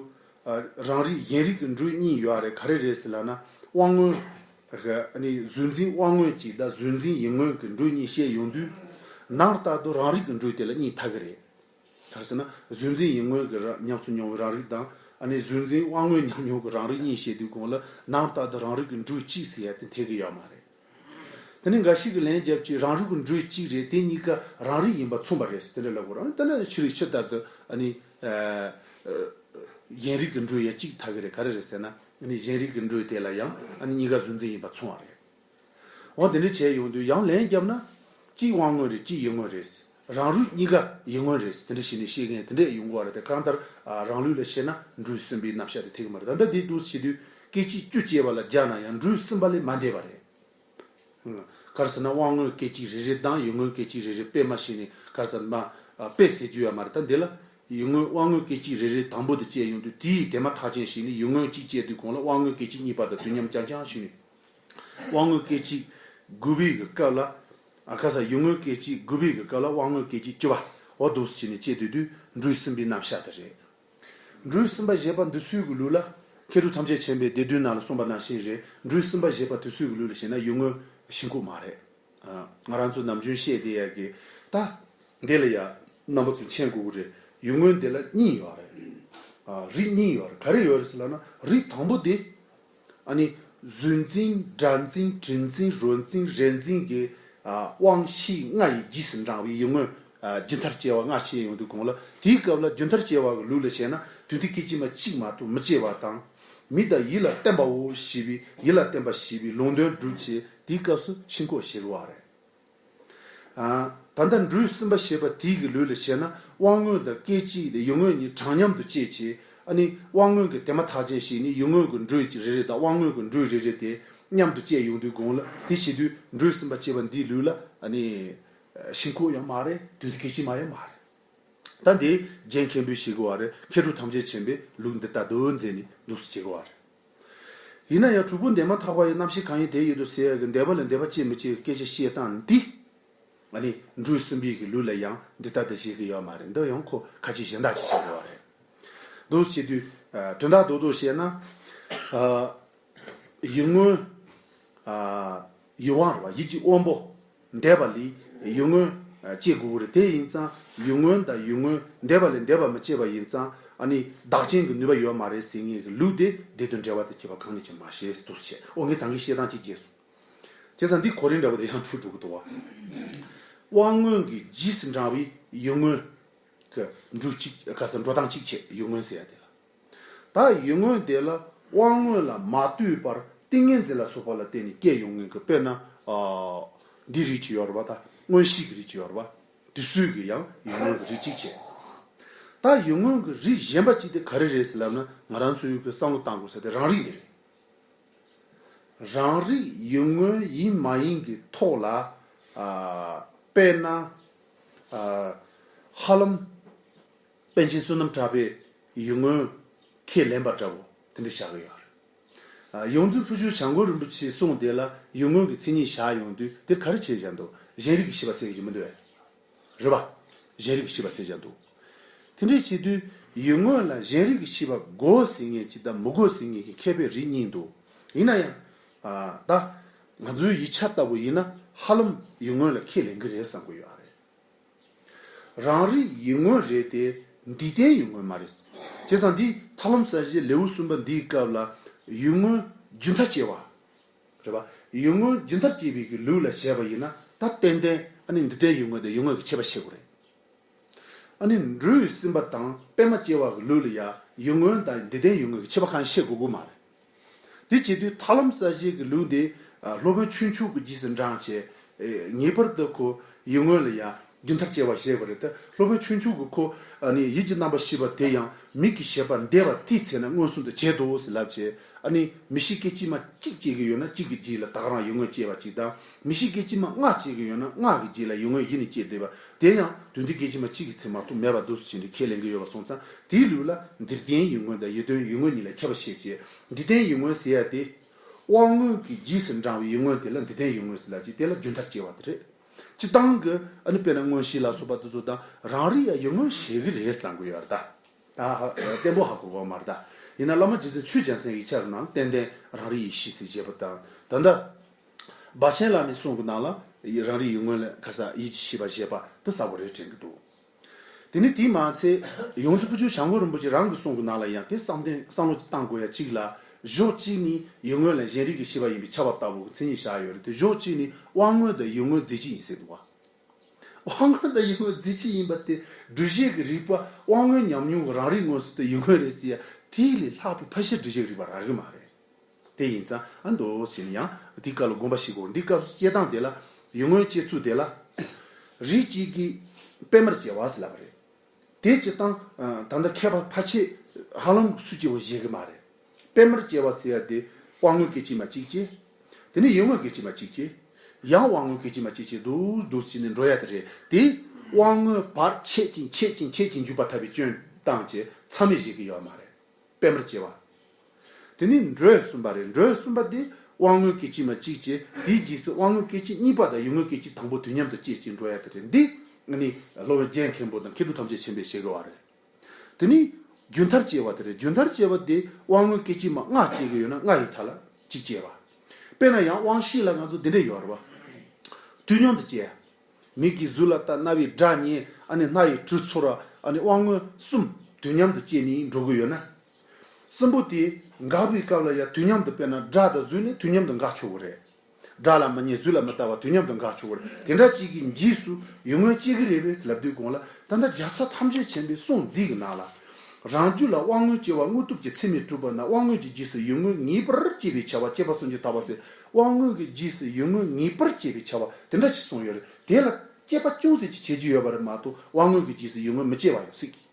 ཨ། རང་རིག་གཞན་རིག་གི་འགྲོས་གཉིས་ཡོད་རེད། ག་རེ་རེད་ཟེར་ལབ་ན། དབང་མངོན། ཨ་ནི་གཟུགས་འཛིན་དབང་མངོན་གཅིག་དང་གཟུགས་འཛིན་ཡིད་མངོན་གྱི་འགྲོས་གཉིས་བཤད་ཡོང་དུས། ནང་ལྟར་དུ་རང་རིག་གི་འགྲོས་དེ་ལ་གཉིས་འཐད་ཀྱི་རེད། ག་རེ་ཟེར་ན་གཟུགས་འཛིན་ཡིད་མངོན་གྱི་རང་ཉམས་སུ་མྱོང་བའི་རང་རིག་དང་། ཨ་ནི་གཟུགས་འཛིན་དབང་མངོན་ཉམས་མྱོང་གི་རང་རིག་གཉིས་བཤད་དུས་གོང་ལ་ནང་ལྟར་དུ་རང་རིག་གི་འགྲོས་གཅིག་ཟེར་ཡ་དེ་འཐད་ཀྱི་ཡོད་མ་རེད། དེ་ནས་འགའ་ཞིག་གིས་ལན་བརྒྱབ་ཀྱི་རང་རིག་གི་འགྲོས་གཅིག་རེད། དེ་གཉིས་ཀ་རང་རིག་ཡིན་པ་མཚུངས་པ་རེད་ཟེར་དེ་འདྲ་ལབ་དགོས་རེད། དེ་ནས་ཕྱི་རིག་ཕྱི་ལྟར་དུ་ཨ་ནི། ཨ། གཞན་རིག་གི་འགྲོས་ཡང་གཅིག་འཐད་ཀྱི་རེད། ག་རེ་རེད་ཟེར་ན་ཨ་ནི་གཞན་རིག་གི་འགྲོས་དེ་ལ་ཡང་ཨ་ནི་གཉིས་ཀ་གཟུགས་འཛིན་ཡིན་པ་མཚུངས་པ་རེད། འོ་དེ་འདྲ་བྱས་ཡོང་དུས་ཡང་ལན་བརྒྱབ་ན། གཅིག་དབང་མངོན་རེད། གཅིག་ཡིད་མངོན་རེད། རང་རིག་གཉིས་ཀ་ཡིད་མངོན་རེད། དེ་འདྲ་བྱས་ནས་བཤད་མཁན་དེ་འདྲས་ཡོང་གི་ཡོད་རེད། དེ་གང་ལྟར། ཨ། རང་ལུགས་ལ་བཤད་ན་འགྲོས་གསུམ་པའི་རྣམ་གཞག་དེ་འཐད་ཀྱི་མ་རེད། ད་ལྟ་འདི་འདུག་བྱེད་དུས་སྐད་ཅིག་བཅུ་སྐྱེ་བ་ལ་སྦྱར་ན་ཡང་འགྲོས་གསུམ་པ་ལས་མ་འདས་པ་རེད། ག་རེ་ཟེར་ན་དབང་མངོན་སྐད་ཅིག་རེ་རེ་དང་ཡིད་མངོན་སྐད་ཅིག་རེ་རེ་དཔེ་མ་བྱས་ནས་ག་རེ་ཟེར་ན། ཨ། དཔེ་ཟེར་རྒྱུ་ཡོད་མ་རེད། ད་འདི་ལ་ཡིད་མངོན་དབང་མངོན་སྐད་ཅིག་རེ་རེ་དང་པོ་དེ་སྐྱེས་ཡོང་དུས་དེའི་དེ་མ་ཐག་ཅན་ཞིག་ནས་ཡིད་མངོན་གཅིག་སྐྱེས་དུས་གོང་ལ་དབང་མངོན་སྐད་ཅིག་གཉིས་བར་དུ་དུས་མཉམ་རྐྱང་རྐྱང་ཞིག་ནས། དབང་མངོན་སྐད་ཅིག་དགུ་པའི་གི་སྐབས་ལ། ཨ། ག་རེ་ཟེར། ཡིད་མངོན་སྐད་ཅིག་དགུ་པའི་གི་སྐབས་ལ་དབང་མངོན་སྐད་ཅིག་བཅུ་པ། འོ་འདུག་སེ་བྱས་ནས་སྐྱེས་དུས་དུས་འགྲོས་གསུམ་པའི་རྣམ་གཞག་དེ་རེད། འགྲོས་གསུམ་པ་བཞེད་པ་འདི་ཚོའི་གི་ལུགས་ལ། མཁས་གྲུབ་ཐམས་ཅད་མཁྱེན་པའི་སྡེ་བདུན་ནང་ལ་གསུངས་པ་ནང་བཞིན་རེད། འགྲོས་གསུམ་པ་བཞེད་པ་དེ་ཚོའི་གི་ལུགས་ལ་བྱས་ན་ཡིད་མངོན་ཕྱིན་ཁོག་མ་རེད། ཨ། ང་རང་ཚོ་ནམ་རྒྱུན་བཤད་བསྡད་ཡ་གི། ད་འདི་ལ་ཡ་རྣམ་པ་ཚོས་མཁྱེན་དགོས་ཀྱི་རེད། ཡིད་མངོན་འདི་ལ་གཉིས་ཡོད་རེད། ཨ། རིགས་གཉིས་ཡོད་རེད། ག་རེ་ཡོད་རེད་ཟེར་ལབ་ན་རིགས་དང་པོ་དེ། ཨ་ནི་གཟུགས་འཛིན། སྒྲ་འཛིན། དྲི་འཛིན། རོ་འཛིན། རེག་འཛིན་གྱི། ཨ། དབང་ཤེས་ལྔ་ཡི་རྗེས་སུ་འབྲང་བའི་ཡིད་མངོན། ཨ། རྒྱུན་མཐར་སྐྱེ་བ་ལྔ་སྐྱེས་ཡོང་དུས་གོང་ལ་དེའི་སྐབས་ལ་རྒྱུན་མཐར་སྐྱེ་བ་གི་ལུགས་ལ་བྱས་ན་དུས་མཐའི་སྐད་ཅིག་མ་གཅིག་མ་གཏོགས་མི་སྐྱེ་བ་དང་། མིག་དང་ཡིད་ལ་བརྟེན་པའོ་ཞེས་པའི་ཡིད་ལ་བརྟེན་པ་ཞེས་པའི་ལུང་དོན་སྒྲུབ་བྱེད་དེའི་སྐབས་སུ་ཕྱིན་ཁོག་བྱེད་དགོས་པ་རེད། ཨ། ད་ལྟ་འགྲོས་གསུམ་པ་ཞེས་པ་དེའི་གི་ལུགས་ལ་བྱས་ན་དབང་མངོན་དང་སྐད་ཅིག་དེ་ཡིད་མངོན་གཉིས་གྲངས་མཉམ་དུ་སྐྱེས་བྱས། ཨ་ནི་དབང་མངོན་གྱི་དེ་མ་ཐག་ཅན་ཞིག་ནི་ཡིད་མངོན་གྱི་འགྲོས་ཀྱི་རེ་རེ་དང་དབང་མངོན་གྱི་འགྲོས་རེ་རེ་དེ་མཉམ་དུ་སྐྱེས་ཡོང་དུས་གོང་ལ་དེ་བྱེད་དུས་འགྲོས་གསུམ་པ་ཅེས་པ་འདིའི་ལུགས་ལ་ཨ་ནི་ཕྱིན་ཁོག་ཡང་མ་རེད། དུས་མཐའི་སྐད་ཅིག་མ་ཡང་མ་རེད། ད་འདི་རྒྱན་མཁན་པོས་བྱེད་དགོས་པ་རེད། མཁས་གྲུབ་ཐམས་ཅད་མཁྱེན་པས་ལུགས་འདི་ལྟར་དུ་མཛད་ནས་འདུག་སེ་བྱེད་དགོས་པ་རེད། ཡིན་ན་ཡང་གྲུབ་པ་འདས་མ་ཐག་པ་ཡི་རྣམ་ཤེས་གང་ཡིན་དེ་ཡོད་དོ་ཟེར་ཡ་གི་འདས་པ་ལས་འདས་པ་སྐྱེ་མི་སྐྱེ་གི་སྐད་ཆ་བཤད་སྟངས་འདི། ཨ་ནི་འགྲོས་གསུམ་པའི་གི་ལུགས་ལ་ཡང་འདི་ལྟར་དུ་བྱེད་གི་ཡོད་མ་རེད། འདི་ཡང་ཁོ་ཁ་ཅིག་གཞན་དག་ཅིག་བྱེད་དགོས་པ་རེད། འདུག་སེ་བྱེད་དུས། ཨ། དོན་དག་རྡོག་རྡོག་བཤད་ན། ཨ། ཡིད་མངོན། ཨ། ཡིད་དབང་རེད་བ། ཡིད་ཀྱི་དབང་པོ་འདས་པ་ལས་ཡིད་མངོན། ཨ། སྐྱེ་དགོས་ཀྱི་རེད། དེ་ཡིན་ཙང་ཡིད་མངོན་དང་ཡིད་མངོན་འདས་པ་ལས་འདས་པ་མི་སྐྱེ་བ་ཡིན་ཙང་ཨ་ནི་བདག་རྐྱེན་གྱི་ནུས་པ་ཡོད་མ་རེད་ཟེར་མཁན་གྱི་ལུགས་དེ་སྡེ་བདུན་འགྲེལ་པ་དང་བཅས་པ་གང་ནས་ཀྱང་མ་བཤད་ཟེར་འདུག་སེ་བཤད། འོ་ངས་ད་གིན་བཤད་སྟངས་གཅིག་བརྗེད་སོང་། བྱས་ཙང་འདི་གོ་རིམ་འདྲ་བོ་དེ་ཡང་འཁྲུལ་འགྲོ་གི་འདུག་བ། དབང་མངོན་གྱི་རྗེས་སུ་འབྲང་བའི་ཡིད་མངོན། གི་འགྲོས་གཅིག་ག་ས་འགྲོ་སྟངས་གཅིག་བྱས་ཡིད་མངོན་ཟེར་ཡ་དེ་ལ། ད་ཡིད་མངོན་དེ་ལ་དབང་མངོན་ལ་མ་ལྟོས་པར་ཏིང་ངེ་འཛིན་ལ་སོགས་པ་ལ་བརྟེན་ནས་སྐྱེ་ཡོང་མཁན་གྱི་དཔེར་ན། ཨ། འདི་རིགས་ཀྱི་ཡོད་རེད་བ། ད་མངོན་ཤེས་ཀྱི་རིགས་ཀྱི་ཡོད་རེད་བ། དེ་ཚོའི་གི་ཡང་ཡིད་མངོན་གྱི་རིགས་གཅིག་བྱས། ད་ཡིད་མངོན་གྱི་རིགས་གཞན་པ་གཅིག་དེ་ག་རེ་རེད་ཟེར་ལབ་ན་ང་རང་ཚོའི་གི་བསམ་བློ་བཏང་དགོས་ས་དེ་རང་རིག་དེ་རེད། རང་རིག་ཡིད་མངོན་ཡིན་མ་ཡིན་གྱི་ཐོག་ལ། ཨ། དཔེར་ན། ཨ། ཧ་ལམ་པཎ་ཆེན་བསོད་ནམས་གྲགས་པས་ཡིད་མངོན་ཁས་ལེན་པ་འདྲ་བོ་དེ་འདྲ་བཞག་གི་ཡོད་རེད། ཡོངས་འཛིན་ཕུར་ཆུང་བྱམས་མགོན་རིན་པོ་ཆེའི་གསུང་དེ་ལ་ཡིད་མངོན་གྱི་མཚན་ཉིད་བཞག་ཡོང་དུས་དེ་ག་རེ་བྱས་བཞག་འདུག་གཞན་རིག་གི་ཤེས་པ་ཟེར་གྱི་མི་འདུག་བས། རེད་པ། གཞན་རིག་གི་ཤེས་པ་ཟེར་བཞག་འདུག་དེ་འདྲའི་བྱེད་དུས་ཡིད་མངོན་ལ་གཞན་རིག་གི་ཤེས་པ་དགོས་ཟེར་མཁན་གཅིག་དང་མི་དགོས་ཟེར་མཁན་གྱི་ཁྱད་པར་རིགས་གཉིས་འདུག་ཡིན་ན་ཡང་། ད་ང་ཚོའི་ཡིག་ཆ་ལྟ་བུ་ཡིན་ན་ཧ་ལམ་ཡིད་མངོན་ལ་ཁས་ལེན་གྱི་རེད་བསམ་གྱི་ཡོད་རེད། རང་རིག་ཡིད་མངོན་རེད་དེ། འདི་ལྟའི་ཡིད་མངོན་མ་རེད། བྱས་ཙང་འདི་ཐབས་ལམ་གསལ་བྱེད་ལེའུ་གསུམ་པ་འདིའི་སྐབས་ལ་ཡིད་མངོན་རྒྱུན་མཐར་སྐྱེ་བ། རེད་པ། ཡིད་མངོན་རྒྱུན་མཐར་སྐྱེ་བའི་གི་ལུགས་ལ་བྱས་པ་ཡིན་ན་ད་ཏན་ཏན་ཨ་ནི་འདི་ལྟའི་ཡིད་མངོན་དང་ཡིད་མངོན་གྱི་ཁྱད་པར་ཤེས་དགོས་རེད། ཨ་ནི་འགྲོ་བའི་སེམས་པ་དང་པད་མ་སྐྱེ་བ་གི་ལུགས་ལ་ཡང་ཡིད་མངོན་དང་འདི་ལྟའི་ཡིད་མངོན་གྱི་ཁྱད་པར་གང་ཤེས་དགོས་ཀྱི་མ་རེད། དེ་བྱེད་དུས་ཐབས་ལམ་གསལ་བྱེད་ཀྱི་ལུགས་འདི་ཨ་སློབ་དཔོན་ཆོས་མཆོག་གི་རྗེས་སུ་འབྲངས་བྱས། ཨེ་ངེས་པར་དུ་ཁོ་ཡིད་མངོན་ལ་ཡང་རྒྱུན་མཐར་སྐྱེ་བ་བཞེད་པ་རེད་དེ། སློབ་དཔོན་ཆོས་མཆོག་གིས་ཁོ་ཨ་ནི་ཡིད་ཀྱི་རྣམ་པར་ཤེས་པ་དེ་ཡང་མིག་གི་ཤེས་པ་འདས་པ་དེའི་ཚེ་ན་མངོན་སུམ་དུ་བྱེད་དོ་ཟེར་ལབ་བྱས། ཨ་ནི་མིག་ཤེས་སྐད་ཅིག་མ་གཅིག་སྐྱེ་གི་ཡོད་ན་གཅིག་གི་རྗེས་ལ་ད་ག་རང་ཡིད་མངོན་སྐྱེ་བ་གཅིག་དང་། མིག་ཤེས་སྐད་ཅིག་མ་ལྔ་སྐྱེ་གི་ཡོད་ན་ལྔ་གི་རྗེས་ལ་ཡིད་མངོན་གཞི་ནས་སྐྱེ་བསྡད་པ་དེ་ཡང་དོན་དེ་སྐད་ཅིག་མ་གཅིག་གི་ཚེ་མ་གཏོགས་མེད་པ་འདུག་ཟེར་ནས་ཁས་ལེན་གྱི་ཡོད་པ་སོང་ཙང་དེའི་ལུགས་ལ་འདིར་བསྟན་ཡིད་མངོན་དང་ཡིད་རྟོན་ཡིད་མངོན་གཉིས་ལ་ཁྱད་པར་བཤད་ཅེས། འདིར་བསྟན་ཡིད་མངོན་ཟེར་ཡ་དེ། དབང་མངོན་གྱི་རྗེས་སུ་འབྲང་བའི་ཡིད་མངོན་དེ་ལ་འདིར་བསྟན་ཡིད་མངོན་ཟེར་ལབ་ཀྱི་དེ་ལ་རྒྱུན་མཐར་སྐྱེ་བ་དེ་རེད། སྤྱིར་བཏང་གི་ཨ་ནི་དཔེར་ན་མངོན་ཤེས་ལ་སོགས་པ་དེ་ཚོ་དང་རང་རིག་ཡ་ཡིད་མངོན་བྱེད་ཀྱི་རེད་བསམ་གྱི་ཡོད་རེད་ད། ད་ཧ་བརྟན་པོ་ཧ་གོ་གོ་མ་རེད་ད། ཡིན་ན་བླ་མ་རྗེ་བཙུན་ཆོས་རྒྱལ་མཚན་ཡིག་ཆ་རུ་ནང་ཏན་ཏན་རང་རིག་ཡིད་ཤེས་ཟེར་བྱས་པ་དང་ད་ལྟ། བ་ཆེན་བླ་མའི་གསུང་གི་ནང་ལ་རང་རིག་ཡིད་མངོན་ལ་ཁ་ས་ཡིད་ཀྱི་ཤེས་པ་བྱེད་པ་དེ་གསལ་པོ་རེད་དྲན་གྱི་འདུག་དེ་ནི་དེས་མ་ཚད་ཡོངས་འཛིན་ཕུར་ཆུང་བྱམས་མགོན་རིན་པོ་ཆེ་རང་གི་གསུང་གི་ནང་ལ་ཡང་དེ་བསམ་གཏན་བསམ་བློ་ཅིག་བཏང་དགོས་ཡ་གཅིག་ལ། ཕྱོགས་གཅིག་ནི་ཡིད་མངོན་ལ་གཞན་རིག་གི་ཤེས་པ་ཡིན་པས་ཁྱབ་པ་ལྟ་བུ་གི་མཚན་ཉིད་བཞག་ཡོད་རེད་དེ། ཕྱོགས་གཅིག་ནི་དབང་མངོན་དང་ཡིད་མངོན་རྫས་གཅིག་ཡིན་ཟེར་འདུག་བ། དབང་མངོན་དང་ཡིད་མངོན་རྫས་གཅིག་ཡིན་པ་དེ་སྒྲུབ་བྱེད་ཀྱི་རིགས་པ་དབང་མངོན་ཉམས་མྱོང་གི་རང་རིག་མངོན་སུམ་དུ་ཡིད་མངོན་རེད་ཟེར་ཡ་དེ་ལས་ལྷག་པའི་ཕལ་ཆེར་སྒྲུབ་བྱེད་ཀྱི་རིགས་པ་རག་གི་མ་རེད། དེ་ཡིན་ཙང་ཨ་མདོ་ཟེར་ནས་ཡང་འདི་སྐབས་ལ་དགོངས་པ་བཞེས་དགོས། འདི་སྐབས་སུ་སྐྱེ་སྟངས་དེ་ལ་ཡིད་མངོན་སྐྱེ་ཚུལ་དེ་ལ། རིགས་གཅིག་གིས་པད་མར་སྐྱེ་བ་ཟེར་ལབ་པ་རེད། དེ་སྤྱིར་བཏང་ད་ལྟ་མཁས་པ་ཕལ་ཆེར་ཧ་ལམ་སུ་སྐྱེ་བ་བཞེད་གི་མ་རེད། པད་མར་སྐྱེ་བ་ཟེར་ཡ་དེ་དབང་མངོན་སྐད་ཅིག་མ་གཅིག་སྐྱེ། དེ་ནས་ཡིད་མངོན་སྐད་ཅིག་མ་གཅིག་སྐྱེ། ཡང་དབང་མངོན་སྐད་ཅིག་མ་གཅིག་སྐྱེ་འདུག་འདུག་ཟེར་ནས་འགྲོ་ཡ་དེ་རེད་དེ། དབང་མངོན་བར་ཆད་ཅིང་ཆད་ཅིང་ཆད་ཅིང་འཇུག་པ་ཐལ་བའི་སྐྱོན་བཏང་བྱས་མཚམས་མེད་བཞེད་གི་ཡོད་མ་རེད། པད་མར་སྐྱེ་བ། དེ་ནི་འགྲོས་གསུམ་པ་རེད། འགྲོས་གསུམ་པ་དེ་དབང་མངོན་སྐད་ཅིག་མ་གཅིག་བྱས་དེའི་རྗེས་སུ་དབང་མངོན་སྐད་ཅིག་གཉིས་པ་དང་ཡིད་མངོན་སྐད་ཅིག་དང་པོ་དུས་མཉམ་དུ་སྐྱེ་ཅིང་འགྲོ་ཡ་དེ་རེད། འདི་ནི་སློབ་དཔོན་རྒྱན་མཁན་པོ་དང་མཁས་གྲུབ་ཐམས་ཅད་མཁྱེན་པས་བཞེད་དགོས་པ་རེད། དེ་ནི་རྒྱུན་མཐར་སྐྱེ་བ་དེ་རེད། རྒྱུན་མཐར་སྐྱེ་བ་དེ་དབང་མངོན་སྐད་ཅིག་མ་ལྔ་སྐྱེ་གི་ཡོད་ན་ལྔ་ཡི་མཐའ་ལ་གཅིག་སྐྱེ་བ། དཔེར་ན་ཡང་དབང་ཤེས་ལ་ང་ཚོ་འདི་འདྲས་ཡོད་རེད་བ། དུས་མཉམ་དུ་སྐྱེ་ཡ། མིག་གིས་གཟུགས་ལ་ལྟ། རྣ་བས་སྒྲ་ཉན། ཨ་ནི་སྣ་ཡིས་དྲི་ཚོར། ཨ་ནི་དབང་མངོན་གསུམ་དུས་མཉམ་དུ་སྐྱེས་ནས་འགྲོ་གི་ཡོད་ན། གསུམ་པོ་དེ་འགག་པའི་སྐབས་ལ་ཡང་དུས་མཉམ་དུ། དཔེར་ན་སྒྲ་དང་གཟུགས་ནི་དུས་མཉམ་དུ་འགག་ཆོག་གི་རེད། སྒྲ་ལ་མི་ཉན་གཟུགས་ལ་མི་ལྟ་བ་དུས་མཉམ་དུ་འགག་ཆོག་གི་རེད། དེ་འདྲ་གཅིག་གི་རྗེས་སུ་ཡིད་མངོན་སྐྱེ་གི་རེད་པས་ལབ་དུས་གོང་ལ་ད་ལྟ་རྒྱལ་ཚབ་ཐམས་ཅད་མཁྱེན་པའི་གསུང་འདི་གི་ནང་ལ། རང་རྒྱུད་ལ་དབང་མངོན་སྐྱེ་བ་དངོས་སྟོབས་ཀྱི་ཚད་མས་གྲུབ་པ་ན་དབང་མངོན་གྱི་རྗེས་སུ་ཡིད་མངོན་ངེས་པར་སྐྱེ་བའི་ཁྱབ་པ་སྐྱེས་པ་སུམ་ཅུ་ཐོབ་པ་ཟེར། དབང་མངོན་གྱི་རྗེས་སུ་ཡིད་མངོན་ངེས་པར་སྐྱེ་བའི་ཁྱབ་པ་དེ་འདྲ་ཅིག་གསུངས་ཡོད་རེད། དེ་ལ་དཔྱད་པ་ཅུང་ཟད་ཅིག་བྱེད་རྒྱུ་ཡོད་པ་རེད་མ་གཏོགས་དབང་མངོན་གྱི་རྗེས་སུ་ཡིད་མངོན་མི་སྐྱེ་བ་ཡང་སྲིད་ཀྱི།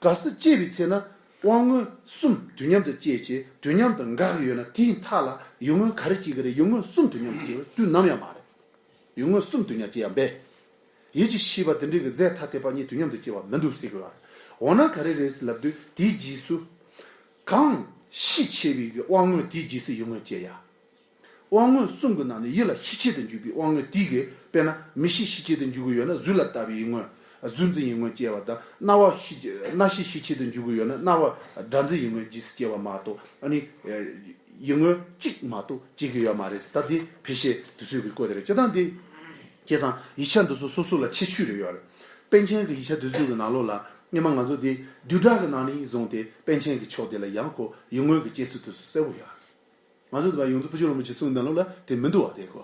གལ་སྲིད་སྐྱེས་པའི་ཚེ་ན་དབང་མངོན་གསུམ་དུས་མཉམ་དུ་སྐྱེས་བྱས་དུས་མཉམ་དུ་འགག་གི་ཡོད་ན་དེའི་མཐའ་ལ་ཡིད་མངོན་ག་རེ་སྐྱེ་གི་རེད། ཡིད་མངོན་གསུམ་དུས་མཉམ་དུ་སྐྱེ་བ་དུས་ནམ་ཡང་མ་རེད། ཡིད་མངོན་གསུམ་དུས་མཉམ་སྐྱེ་ཡང་འབད། ཡིད་ཀྱི་ཤེས་པ་དེ་འདྲའི་གི་རྫས་ཐ་དད་པ་གཉིས་དུས་མཉམ་དུ་སྐྱེ་བ་མི་འདུག་ཟེར་གི་ཡོད་རེད། འོ་ན་ག་རེ་རེད་ཟེར་ལབ་དུས་དེའི་རྗེས་སུ། གང་ཤས་ཆེ་བའི་གི་དབང་མངོན་དེའི་རྗེས་སུ་ཡིད་མངོན་སྐྱེ་ཡ། དབང་མངོན་གསུམ་གྱི་ནང་ནས་ཡིད་ལ་ཤས་ཆེ་དུ་འཇུག་པའི་དབང་མངོན་དེ་གིས་དཔེར་ན་མིག་ཤས་ཤས་ཆེ་དུ་འཇུག་གི་ཡོད་ན་གཟུགས་ལ་ལྟ་བའི་ཡིད་མངོན། གཟུགས་འཛིན་ཡིད་མངོན་སྐྱེ་བ་དང་རྣ་བ་ཤས་རྣ་ཤས་ཤས་ཆེ་དུ་འཇུག་གི་ཡོད་ན་རྣ་བ་སྒྲ་འཛིན་ཡིད་མངོན་རྗེས་སུ་སྐྱེ་བ་མ་གཏོགས་ཨ་ནི། ཡིད་མངོན་གཅིག་མ་གཏོགས་སྐྱེ་གི་ཡོད་མ་རེད་ཟེར། ད་འདི་ཕལ་ཆེར་དུས་ཚོད་ཀྱི་སྐོར་དེ་རེད། སྤྱིར་བཏང་འདི། བྱས་ཙང་ཡིག་ཆ་འདི་ཚོ་སོ་སོ་ལ་ཁྱད་ཆོས་རེ་ཡོད་རེད། པཎ་ཆེན་གྱི་ཡིག་ཆ་དུས་ཚོད་ཀྱི་ནང་ལོགས་ལ་སྔོན་མ་ང་ཚོ་འདི་བསྡུས་གྲྭ་གི་ནང་ནས་བཟུང་སྟེ་པཎ་ཆེན་གྱི་ཕྱོགས་དེ་ལ་ཡང་ཁོ་ཡིད་མངོན་གྱི་སྐྱེ་ཚུལ་དེ་ཚོ་གསལ་པོ་ཡོད་རེད། ང་ཚོ་དེ་བ་ཡོངས་འཛིན་ཕུར་ཆུང་རིན་པོ་ཆེ་གསུང་ནང་ལོགས་ལ་དེ་མི་འདུག་བ་དེ་ཁོ།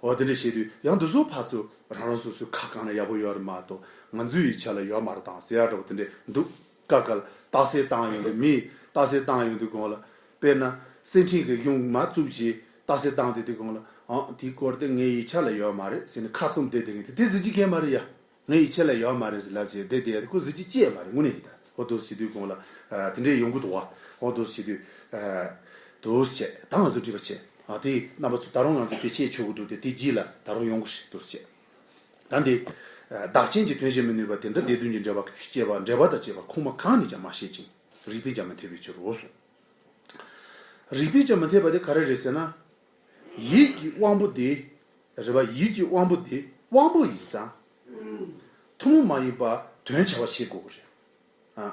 འོ་དེ་འདྲ་བྱེད་དུས་ཡང་འདི་ཚོ་ཕར་ཚུར་རང་རང་སོ་སོའི་ཁ་གང་ན་ཡག་པོ་ཡོད་རེད་མ་གཏོགས་ང་ཚོའི་ཡིག་ཆ་ལ་ཡོད་མ་རེད་དང་ཟེར་ཡག་འདྲ་པོ་དེ་འདྲ་འདུག་སྐབས་འགའ་ལ་རྟགས་གསལ་བཏང་ཡོང་དུས་མིས་རྟགས་གསལ་བཏང་ཡོང་དུས་གོང་ལ། དཔེར་ན་སེར་ཕྲེང་གི་གཞུང་མ་བཙུགས་རྗེས་རྟགས་གསལ་བཏང་དུས་དེ་གོང་ལ། ཨང་དེའི་སྐོར་དེ་ངའི་ཡིག་ཆ་ལ་ཡོད་མ་རེད་ཟེར་ནས་ཁ་བཙུམ་བསྡད་དེ་ངས་དེ་དེ་གཟི་བརྗིད་སྐྱེ་མ་རེད་ཡ། ངའི་ཡིག་ཆ་ལ་ཡོད་མ་རེད་ཟེར་ལབ་བྱས་བསྡད་དེ་ཡ་དེ་ཁོ་གཟི་བརྗིད་སྐྱེ་མ་རེད་དངོས་གནས་ཡིན་ད། ཨོ་དོ་བྱེད་དུས་གོང་ལ། དེ་འདྲའི་ཡོང་གི་འདུག་བ། ཨོ་དོ་བྱེད་དུས། དོ་བྱེད་ད་ང་ཚོ་འདྲི་བ་བྱེད། དེ་རྣམ་པ་ཚོ་ད་རུང་ང་ཚོ་དེ་བྱེད་ཆོག་གི་འདུག་དེ་དེ་རྗེས་ལ་ད་རུང་ཡོང་གི་རེད་དོ་བྱེད། ད་འདི། བདག་རྐྱེན་གྱི་དོན་བྱེད་མི་ནུས་པ་དེ་འདྲ་སྡེ་བདུན་གྱི་འབྲེལ་བ་སྐྱེ་བ་འབྲེལ་བ་དང་བཅས་པ་ཁུངས་མ་གང་ནས་ཀྱང་མ་བཤད་ཅིང་རིགས་པས་ཀྱང་མི་འཐད་པའི་ཕྱིར་རོ་གསུངས། རིགས་པས་ཀྱང་མི་འཐད་པ་དེ་ག་རེ་རེད་ཟེར་ན། ཡིད་ཀྱི་དབང་པོ་དེ། རེད་པ། ཡིད་ཀྱི་དབང་པོ་དེ་དབང་པོ་ཡིན་ཙང་། ཐུན་མོང་མ་ཡིན་པ་དོན་བྱ་བ་བྱེད་དགོས་ཀྱི་རེད། ཨ།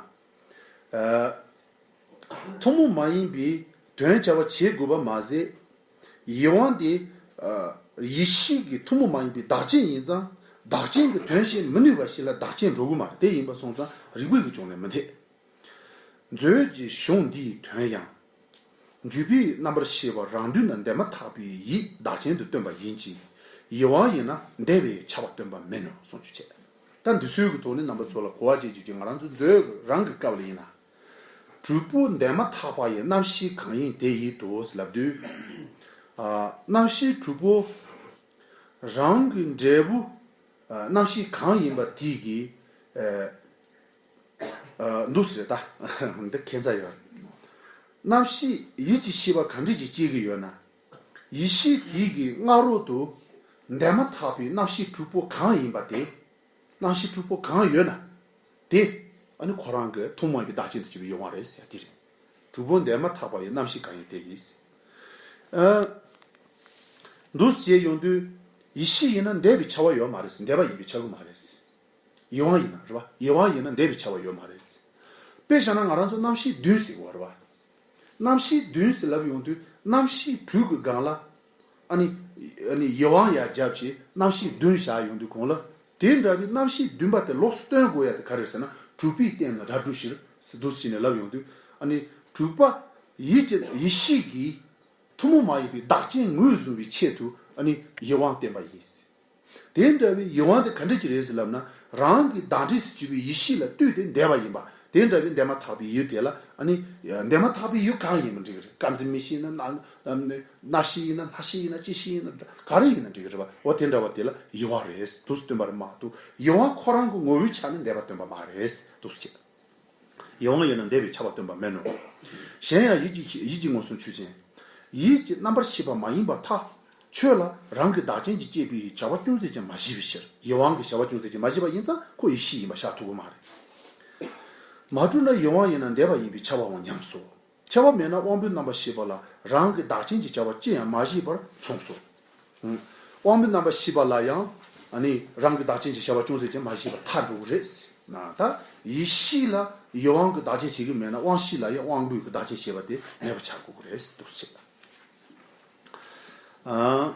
ཨ། ཐུན་མོང་མ་ཡིན་པའི་དོན་བྱ་བ་བྱེད་དགོས་པ་མ་ཟད། ཡིད་དབང་དེ། ཨ། ཡིད་ཤེས་ཀྱི་ཐུན་མོང་མ་ཡིན་པའི་བདག་རྐྱེན་ཡིན་ཙང་། བདག་རྐྱེན་གྱི་དོན་བྱེད་མི་ནུས་པ་ཞིག་ལ་བདག་རྐྱེན་འགྲོ་གི་མ་རེད། དེ་ཡིན་པ་སོང་ཙང་རིགས་པའི་གི་སྦྱོང་ནས་མི་འཐད། མཛོད་ཀྱི་གཞུང་འདིའི་དོན་ཡང་། འཇུག་པའི་རྣམ་པར་ཤེས་པ་རང་དུས་ན་འདས་མ་ཐག་པའི་ཡིད་བདག་རྐྱེན་དུ་སྟོན་པ་ཡིན་གྱི། ཡིད་དབང་ཡིན་ན་འདས་པའི་ཁྱབ་པ་སྟོན་པ་མིན་ནོ་གསུངས་ཀྱི་བྱས། ད་འདི་ཚོའི་གི་ཐོག་ནས་རྣམ་པ་ཚོ་ལ་གོ་བ་བྱེད་རྒྱུ་གྱི། ང་རང་ཚོ་མཛོད་རང་གི་སྐབས་ལ་ཡིན་ན། དྲུག་པོ་འདས་མ་ཐག་པ་ཡི། རྣམ་ཤེས་གང་ཡིན་དེ་ཡིས་དོ་ཟེར་ལབ་དུས། ཨ། རྣམ་ཤེས་དྲུག་པོ་རང་གི་འབྲས་བུ། ཨ། རྣམ་ཤེས་གང་ཡིན་པ་དེ་གི། ཨ། ཨ། འདུག་ཟེར་ད། འདི་ཁྱད་མཚར་ཡོད། རྣམ་ཤེས་ཡིད་ཀྱི་ཤེས་པ་ག་འདྲ་ཅིག་སྐྱེ་གི་ཡོད་ན། ཡིད་ཤེས་དེ་གི་སྔ་རོལ་དུ་འདས་མ་ཐག་པའི་རྣམ་ཤེས་དྲུག་པོ་གང་ཡིན་པ་དེ། རྣམ་ཤེས་དྲུག་པོ་གང་ཡོད་ན། དེ་ཨ་ནི་ཁོ་རང་གི་ཐུན་མོང་མ་ཡིན་པའི་བདག་རྐྱེན་དུ་གྱུར་པའི་ཡིད་དབང་རེད་ཟེར་དེ་རེད། དྲུག་པོ་འདས་མ་ཐག་པ་ཡི། རྣམ་ཤེས་གང་ཡིན་དེ་ཡིས། ཨ། འདུག་ཅེས་ཡོང་དུས། ཡིད་ཤེས་ཡིན་ན་འདས་པའི་ཁྱབ་པ་ཡོད་མ་རེད། འདས་པ་ཡིན་པས་ཁྱབ་གི་མ་རེད། ཡིད་དབང་ཡིན་ན་རེད་པ། ཡིད་དབང་ཡིན་ན་འདས་པའི་ཁྱབ་པ་ཡོད་མ་རེད། དཔེ་བཞག་ན་ང་རང་ཚོ་རྣམ་ཤེས་བདུན་ཟེར་གོ་རེད་པ། རྣམ་ཤེས་བདུན་ཟེར་ལབ་ཡོང་དུས་རྣམ་ཤེས་དྲུག་གི་སྒང་ལ། ཨ་ནི། ཨ་ནི་ཡིད་དབང་ཡར་བརྒྱབ་བྱས་རྣམ་ཤེས་བདུན་བཞག་ཡོང་དུས་གོང་ལ། དེ་འདྲ་བའི་རྣམ་ཤེས་བདུན་པ་དེ་ལོགས་སུ་སྟོན་དགོས་ཡ་དེ་ག་རེ་ཟེར་ན། དྲུག་པའི་སྟེང་ན་རབ་བསྒྲུབས་ཕྱིར་ཟེར་འདུག་ཟེར་ནས་ལབ་ཡོང་དུས། ཨ་ནི་དྲུག་པ་ཡིད་ཀྱི། ཡིད་ཤེས་ཀྱི་ཐུན་མོང་མ་ཡིན་པའི་བདག་རྐྱེན་ངོས་བཟུང་བའི་ཆེད་དུ། ཨ་ནི་ཡིད་དབང་བསྟན་པ་ཡིན། དེ་འདྲ་བའི་ཡིད་དབང་དེ་ག་འདྲ་ཅིག་རེད་ཟེར་ལབ་ན། རང་གི་བདག་འབྲས་སུ་གྱུར་པའི་ཡིད་ཤེས་ལ་ལྟོས་ཏེ་འདས་པ་ཡིན་པ། དེ་འདྲ་བའི་འདས་མ་ཐག་པའི་ཡུལ་དེ་ལ། ཨ་ནི་འདས་མ་ཐག་པའི་ཡུལ་གང་ཡིན་མི་འགྲིག་རེད། དཀར་འཛིན་མིག་ཤེས་ཡིན་ན། རྣ་ཤེས་ཡིན་ན། སྣ་ཤེས་ཡིན་ན། ཅི་ཤེས་ཡིན་ན། ག་རེ་ཡིན་ན་འགྲིག་རེད་པ། འོ་དེ་འདྲ་བ་དེ་ལ་ཡིད་དབང་རེད་འདུག་སྟོན་པ་རེད་མ་གཏོགས། ཡིད་དབང་ཁོ་རང་གི་ངོ་བོའི་ཆ་ནས་འདས་པ་སྟོན་པ་མ་རེད་འདུག་ཅེས། ཡིད་དབང་ཡིན་ན་འདས་པའི་ཁྱབ་པ་སྟོན་པ་མིན་ནོ། གཞན་ཡང་ཡིད་ཀྱི། ཡིད་ཀྱི་མངོན་སུམ་ཆོས་ཅན། ཡིད་ཀྱི་རྣམ་པར་ཤེས་པ་མ་ཡིན་པར་ཐལ། ཆོས་ལ་རང་གི་བདག་རྐྱེན་གྱིས་བསྐྱེད་པའི་བྱ་བ་ཅུང་ཟད་ཀྱང་མ་བཞེད་པའི་ཕྱིར། ཡིད་དབང་གི་བྱ་བ་ཅུང་ཟད་ཀྱང་མ་བཞེད་པ་ཡིན་ཙང་ཁོ་ཡིད་ཤེས་ཡིན་པ་བཞག་ཐུབ་ཀྱི་མ་རེད། མ་གྲུབ་ན་ཡིད་དབང་ཡིན་ན་འདས་པ་ཡིན་པས་ཁྱབ་པའང་ཉམས་སོ། ཁྱབ་པ་མེད་ན་དབང་པོའི་རྣམ་པར་ཤེས་པ་ལ་རང་གི་བདག་རྐྱེན་གྱི་བྱ་བ་ཅི་ཡང་མ་བཞེད་པར་མཚུངས་སོ། དབང་པོའི་རྣམ་པར་ཤེས་པ་ལ་ཡང་། ཨ་ནི་རང་གི་བདག་རྐྱེན་གྱི་བྱ་བ་ཅུང་ཟད་ཀྱང་མ་བཞེད་པར་ཐལ་འགྲོ་གི་རེད། ན་ད་ཡིད་ཤེས་ལ་ཡིད་དབང་གི་བདག་རྐྱེན་བྱེད་ཀྱི་མེད་ན། དབང་ཤེས་ལ་ཡང་དབང་པོའི་གི་བདག་རྐྱེན་བྱེད་པ་དེ་མེད་པ་ཆགས་དགོས་ཀྱི་རེད་འདུག་ཟེར། ཨ།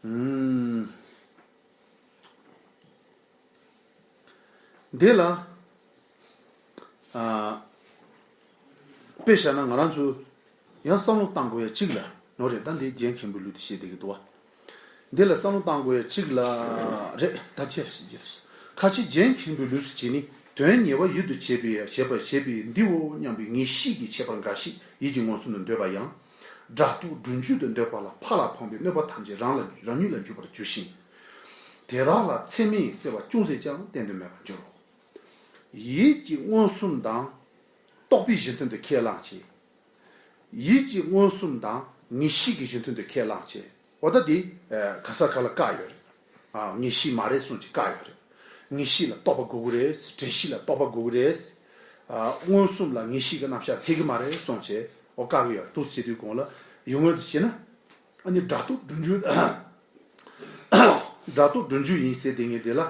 ཨུམ། འདི་ལ། ཨ། དཔེ་བཞག་ན་ང་རང་ཚོ་ཡང་བསམ་བློ་བཏང་དགོས་ཡ་གཅིག་ལ་ནོ་རེད། ད་འདི་རྒན་མཁན་པོའི་ལུགས་དེ་བཤད་བསྡད་ཀྱི་འདུག་བ། འདི་ལ་བསམ་བློ་བཏང་དགོས་ཡ་གཅིག་ལ་རེད། ད་ཅི་ཞིག་ཅི་ལ་ཞིག་ཁ་ཆེ་རྒན་མཁན་པོའི་ལུགས་སུ་བྱས་ནས། དོན་ཉེ་བར་ཡུལ་དུ་བྱེད་པའི། བྱེད་པར་བྱེད་པའི་འདིའོ་སྙམ་པའི་ངེས་ཤེས་ཀྱི་ཁྱད་པར་འགའ་ཞིག་ཡིད་ཀྱི་མངོན་སུམ་དུ་འདོད་པ་ཡང་། སྒྲ་རྟོག་སྒྲུབ་འཇུག་ཏུ་འདོད་པ་ལ་ཕར་ལ་འཕངས་པའི་གནོད་པ་ཐམས་ཅད་རང་ལ། རང་ཉིད་ལ་འཇུག་པར་འགྱུར་ཞིང་། དེ་དག་ལ་ཚད་མས་བསལ་བ་ཅུང་ཟད་ཀྱང་གཏན་དུ་མེད་པར་འགྱུར་རོ། ཡིད་ཀྱི་མངོན་སུམ་དང་རྟོག་པའི་གཞི་མཐུན་དུ་ཁས་བླངས་ཀྱི། ཡིད་ཀྱི་མངོན་སུམ་དང་ངེས་ཤེས་ཀྱི་གཞི་མཐུན་དུ་ཁས་བླངས་ཀྱི། འོ་ད་འདི། ཨ། ག་ས་ག་ལ་བཀག་ཡོད་རེད། ཨ། ངེས་ཤེས་མ་རེད་གསུངས་ཀྱི་བཀག་ཡོད་རེད། ངེས་ཤེས་ལ་རྟོག་པ་དགོས་ཀྱི་རེད། དྲན་ཤེས་ལ་རྟོག་པ་དགོས་ཀྱི་རེད། ཨ། མངོན་སུམ་ལ་ངེས་ཤེས་ཀྱི་རྣམ་གཞག་འཐད་ཀྱི་མ་རེད་གསུངས་བྱས། འོ་བཀག་གི་ཡོད་འདུག་ཟེར་དུས་གོང་ལ་ཡོང་ངོས་དུ་བྱས་ན། ཨ་ནི་སྒྲ་རྟོག་སྒྲུབ་འཇུག་སྒྲ་རྟོག་སྒྲུབ་འཇུག་ཡིན་ཟེར་དེ་ངས་དེ་ལ།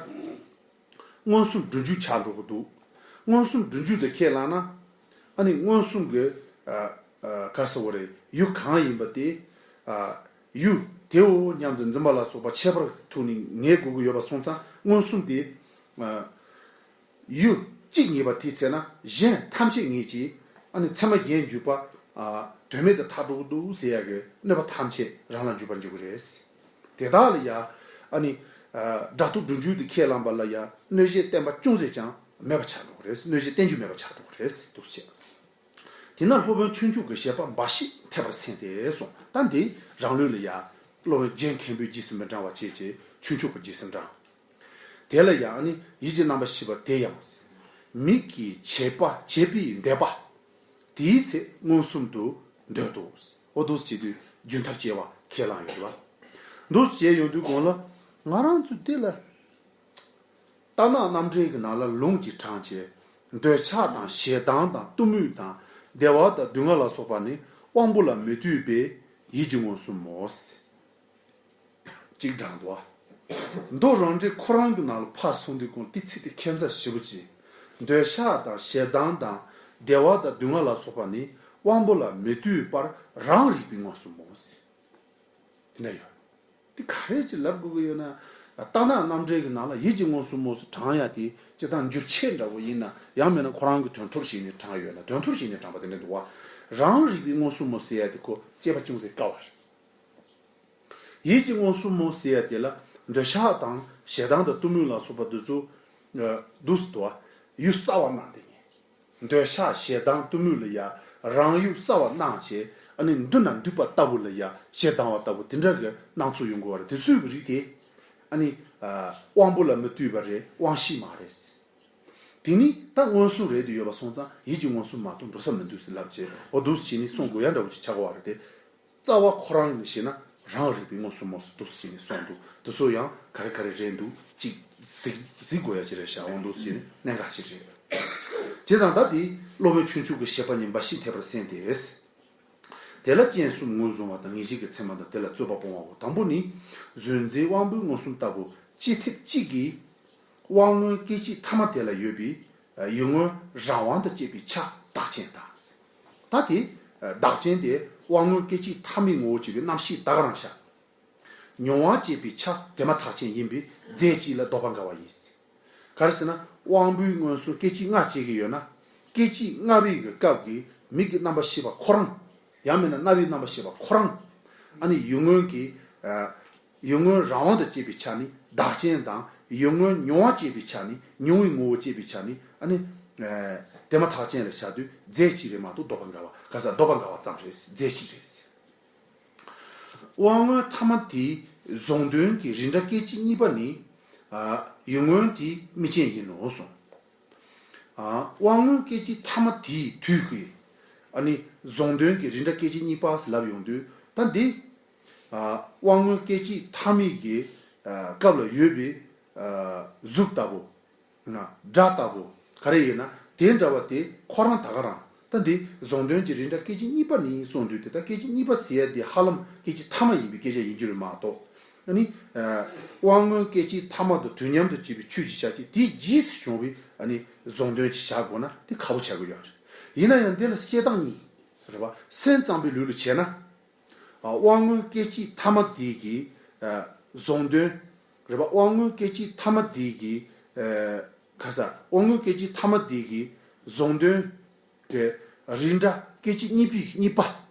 མངོན་སུམ་སྒྲུབ་འཇུག་ཆགས་འགྲོ་གི་འདུག་མངོན་སུམ་སྒྲུབ་འཇུག་དེ་ཁས་བླངས་ན། ཨ་ནི་མངོན་སུམ་གྱི། ཨ། ཨ། ག་ཟེར་བ་རེད། ཡུལ་གང་ཡིན་པ་དེ། ཨ། ཡུལ་དེའོ་སྙམ་དུ་འཛིན་པ་ལ་སོགས་པ་ཁྱད་པར་ཐུག་ནས་ངེས་དགོས་ཀྱི་ཡོད་པ་སོང་ཙང་། མངོན་སུམ་དེ། ཨ། ཡུལ་གཅིག་ངེས་པ་དེའི་ཚེ་ན་གཞན་ཐམས་ཅད་ངེས་ཀྱི། ཨ་ནི་ཚད་མ་གཞན་འཇུག་པ། ཨ། དོན་མེད་དུ་ཐལ་འགྲོ་གི་འདུག་ཟེར་ཡག་གི་གནོད་པ་ཐམས་ཅད་རང་ལ་འཇུག་པར་འགྱུར་གི་རེད། དེ་དག་ལ་ཡང་། ཨ་ནི། ཨ། སྒྲ་རྟོག་སྒྲུབ་འཇུག་དེ་ཁས་བླངས་པ་ལ་ཡང་གནོད་བྱེད་བསྟན་པ་ཅུང་ཟད་ཀྱང་མེད་པ་ཆགས་འགྲོ་གི་རེད། གནོད་བྱེད་བསྟན་རྒྱུ་མེད་པ་ཆགས་འགྲོ་གི་རེད་འདུག་ཟེར། དེས་ན་སློབ་དཔོན་ཆོས་མཆོག་གི་བཞེད་པ་འབའ་ཞིག་འཐད་པར་མཚན་ཏེ་གསུངས། ད་འདི་རང་ལུགས་ལ་ཡང་སློབ་དཔོན་རྒྱན་མཁན་པོའི་རྗེས་སུ་མི་འབྲང་བ་བྱས་བྱས་ཆོས་མཆོག་གི་རྗེས་སུ་འབྲང་། དེ་ལ་ཡང་ནི་ཡིད་ཀྱི་རྣམ་པར་ཤེས་པ་དེ་ཡང་། མིག་གིས་བྱས་པ་བྱས་པའི་འདས་པ། དེའི་ཚེ་མངོན་སུམ་དུ་འདོད་དོ། འོ་འདུག་སེ་བྱེད་དུས་རྒྱུན་མཐར་སྐྱེ་བ་ཁས་བླངས་ཡོད་རེད་བ། འདུག་བྱས་ཡོང་དུས་གོང་ལ་ང་རང་ཚོ་འདི་ལ། རྟ་ནག་རྣམ་འདྲེན་གྱི་ནང་ལ་ལུང་གིས་དྲངས་བྱས། འདོད་ཆགས་དང་ཞེ་སྡང་དང་གཏི་མུག་དང་བདེ་བ་དང་སྡུག་བསྔལ་ལ་སོགས་པ་ནི་དབང་པོ་ལ་མི་ལྟོས་པའི་ཡིད་ཀྱི་མངོན་སུམ་མོ། གཅིག་དྲངས་འདུག་བ། མདོ་རང་འགྲེལ་ཁོ་རང་གི་ནང་ལ་ཕར་སོང་དུས་གོང་དེ་ཚིག་དེ་ཁྱད་མཚར་ཞེ་པོ་ཅིག་འདོད་ཆགས་དང་ཞེ་སྡང་དང་བདེ་བ་དང་སྡུག་བསྔལ་ལ་སོགས་པ་ནི་དབང་པོ་ལ་མི་ལྟོས་པར་རང་རིག་པའི་མངོན་སུམ་མོ། དེ་འདྲ་ཡོད། དེ་ག་རེ་ཅིག་ལབ་དགོས་ཀྱི་ཡོད་ན། རྟ་ནག་རྣམ་འདྲེན་གྱི་ནང་ལ་ཡིད་ཀྱི་མངོན་སུམ་མོ་སུ་དྲངས་ཡ་དེ་སྤྱིར་བཏང་འགྱུར་ཆེད་འདྲ་བོ་ཡིན་ན་ཡང་མིན་ན་ཁོ་རང་གི་དོན་ཐོར་ཞིག་ནས་དྲངས་ཡོད་ན་དོན་ཐོར་ཞིག་ནས་དྲངས་པ་དེ་འདྲ་འདུག་བ། རང་རིག་པའི་མངོན་སུམ་མོ་ཟེར་ཡ་དེ་ཁོ་དཔྱད་པ་ཅུང་ཟད་དཀའ་བ་རེད། ཡིད་ཀྱི་མངོན་སུམ་མོ་ཟེར་ཡ་དེ་ལ་འདོད་ཆགས་དང་ཞེ་སྡང་དང་གཏི་མུག་ལ་སོགས་པ་འདི་ཚོ་འདུག་སེ་འདུག་བ། ཡུལ་གསར་བ་སྣང་དེ་ཉིད། འདོད་ཆགས་ཞེ་སྡང་གཏི་མུག་ལ་ཡ་རང་ཡུལ་གསར་བ་སྣང་བྱས། ཨ་ནི་མདུན་ན་འདུག་པ་ལྟ་བུ་ལ་ཡ་ཞེ་སྡང་བ་ལྟ་བུ་དེ་འདྲ་གི་སྣང་ཚུལ་ཡོང་གི་བ་རེད། དེ་ཚོའི་གི་རིགས་དེ་ཨ་ནི་དབང་པོ་ལ་མི་ལྟོས་པ་རེད། དབང་ཤེས་མ་རེད། དེ་ནི་ད་མངོན་སུམ་རེད་དུ་ཡོད་པ་སོང་ཙང་ཡིད་ཀྱི་མངོན་སུམ་མ་གཏོགས་འགྲོ་ས་མི་འདུག་ཟེར་ལབ་བྱས་འོ་འདུག་སེ་བྱས་ནས་གསུང་དགོས་ཡ་འདྲ་བོ་ཅིག་ཆགས་ཀྱི་བ་རེད་དེ། རྩ་བ་ཁོ་རང་ནས་བཤད་ན་རང་རིག་པའི་མངོན་སུམ་མོ་སུ་འདུག་ཟེར་ནས་གསུངས་འདུག་དེ་ཚོ་ཡང་ག་རེ་ག་རེ་རེད་འདུག་ཅིག་གཟིགས་གཟིགས་དགོས་ཡ་ཅིག་རེད་ཤག་འོ་འདུག་ཟེར་ནས་གནད་འགག་ཅིག་རེད། བྱས་ཙང་ད་དེ་སློབ་དཔོན་ཆོས་འབྱུང་གི་བཤད་པ་ཉིད་འབའ་ཞིག་འཐད་པར་གསན་ཏེ། དེ་ལ་སྤྱན་གསུམ་ངོས་བཟུང་བ་དང་ངེས་ཤེས་ཀྱི་མཚན་མ་དང་དེ་ལ་རྩོད་པ་སྤོང་བའོ། དང་པོ་ནི། གཟུང་འཛིན་དབང་པོའི་མངོན་སུམ་ལྟ་བུ་ལྕེ་ཐེབས་གཅིག་གིས། དབང་མངོན་སྐད་ཅིག་ཐ་མ་དེ་ལ་ཡོད་པའི་ཡིད་མངོན་རང་དབང་དང་བཅས་པའི་ཆ་བདག་ཅན་དང་། ད་དེ་བདག་ཅན་དེ་དབང་མངོན་སྐད་ཅིག་ཐ་མའི་ངོ་བོ་བྱས་པའི་རྣམ་ཤེས་ད་ག་རང་ཤར། མྱོང་བ་བཅས་པའི་ཆ་དེ་མ་ཐག་ཅན་ཡིན་པས་རྫས་གཅིག་ལ་ལྡོག་པ་འགལ་བ་ཡིན། ག་རེ་ཟེར་ན་དབང་པོའི་མངོན་སུམ་སྐད་ཅིག་ལྔ་བཅས་ཀྱི་ཡོད་ན། སྐད་ཅིག་ལྔ་པའི་གི་སྐབས་ཀྱི་མིག་གི་རྣམ་པར་ཤེས་པ་ཁོ་རང་། ཡང་མིན་ན་རྣ་བའི་རྣམ་པར་ཤེས་པ་ཁོ་རང་། ཨ་ནི་ཡིད་མངོན་གྱི། ཡིད་མངོན་རང་དབང་དང་བཅས་པའི་ཆ་ནི་བདག་ཅན་དང་། ཡིད་མངོན་མྱོང་བ་བཅས་པའི་ཆ་ནི་མྱོང་བའི་ངོ་བོ་བཅས་པའི་ཆ་ནི་ཨ་ནི། དེ་མ་ཐག་ཅན་ལ་བཞག་དུས་རྫས་གཅིག་རེད་མ་གཏོགས་ལྡོག་པ་འགལ་བ་ག་ས་ལྡོག་པ་འགལ་བ་ཙམ་རེད། རྫས་གཅིག་རེད། དབང་མངོན་ཐ་མ་དེའི་གཟུང་དོན་གྱི་རིགས་འདྲ་སྐད་ཅིག་གཉིས་པ་ནི། ཡིད་མངོན་དེའི་དམིགས་ཅན་ཡིན་ནོ་གསུངས། དབང་མངོན་སྐད་ཅིག་ཐ་མ་དེའི་དུས་ཀྱི། ཨ་ནི་གཟུང་དོན་གྱི་རིགས་འདྲ་སྐད་ཅིག་གཉིས་པ་ཟེར་ལབ་ཡོང་དུས་ད་འདི། དབང་མངོན་སྐད་ཅིག་ཐ་མའི་གི་སྐབས་ལ་ཡོད་པའི་གཟུགས་ལྟ་བུ། སྒྲ་ལྟ་བུ་ག་རེ་ཡིན་ན་དེ་འདྲ་བ་དེ་ཁོ་རང་ད་ག་རང་། ད་འདི་གཟུང་དོན་གྱི་རིགས་འདྲ་སྐད་ཅིག་གཉིས་པ་ནི་གསུངས་དུས་དེ་ད་སྐད་ཅིག་གཉིས་པ་ཟེར་ཡ་དེ་ཧ་ལམ་སྐད་ཅིག་ཐ་མ་ཡིན་པའི་སྐད་ཆ་ཡིན་རྒྱུ་རེད་མ་གཏོགས། ཨ་ནི། དབང་མངོན་སྐད་ཅིག་ཐ་མ་དང་དུས་མཉམ་དུ་བྱེད་པའི་ཆོས་ཀྱི་ཆ་གཅིག་དེའི་རྗེས་སུ་བྱུང་བའི་ཨ་ནི་གཟུང་དོན་གྱི་བྱ་དགོས་ན་དེ་ཁག་པོ་ཆགས་ཀྱི་ཡོད་རེད། ཡིན་ན་ཡང་འདི་ལ་བཤད་སྟངས་གཉིས། རེད་པ། སེམས་ཙམ་པའི་ལུགས་ལ་བྱས་ན། དབང་མངོན་སྐད་ཅིག་ཐ་མ་དེ་གི་གཟུང་དོན། རེད་པ། དབང་མངོན་སྐད་ཅིག་ཐ་མ་དེ་གི་ག་ས་དབང་མངོན་སྐད་ཅིག་ཐ་མ་དེ་གི་གཟུང་དོན་གི་རིགས་འདྲ་སྐད་ཅིག་གཉིས་པའི་གཉིས་པ་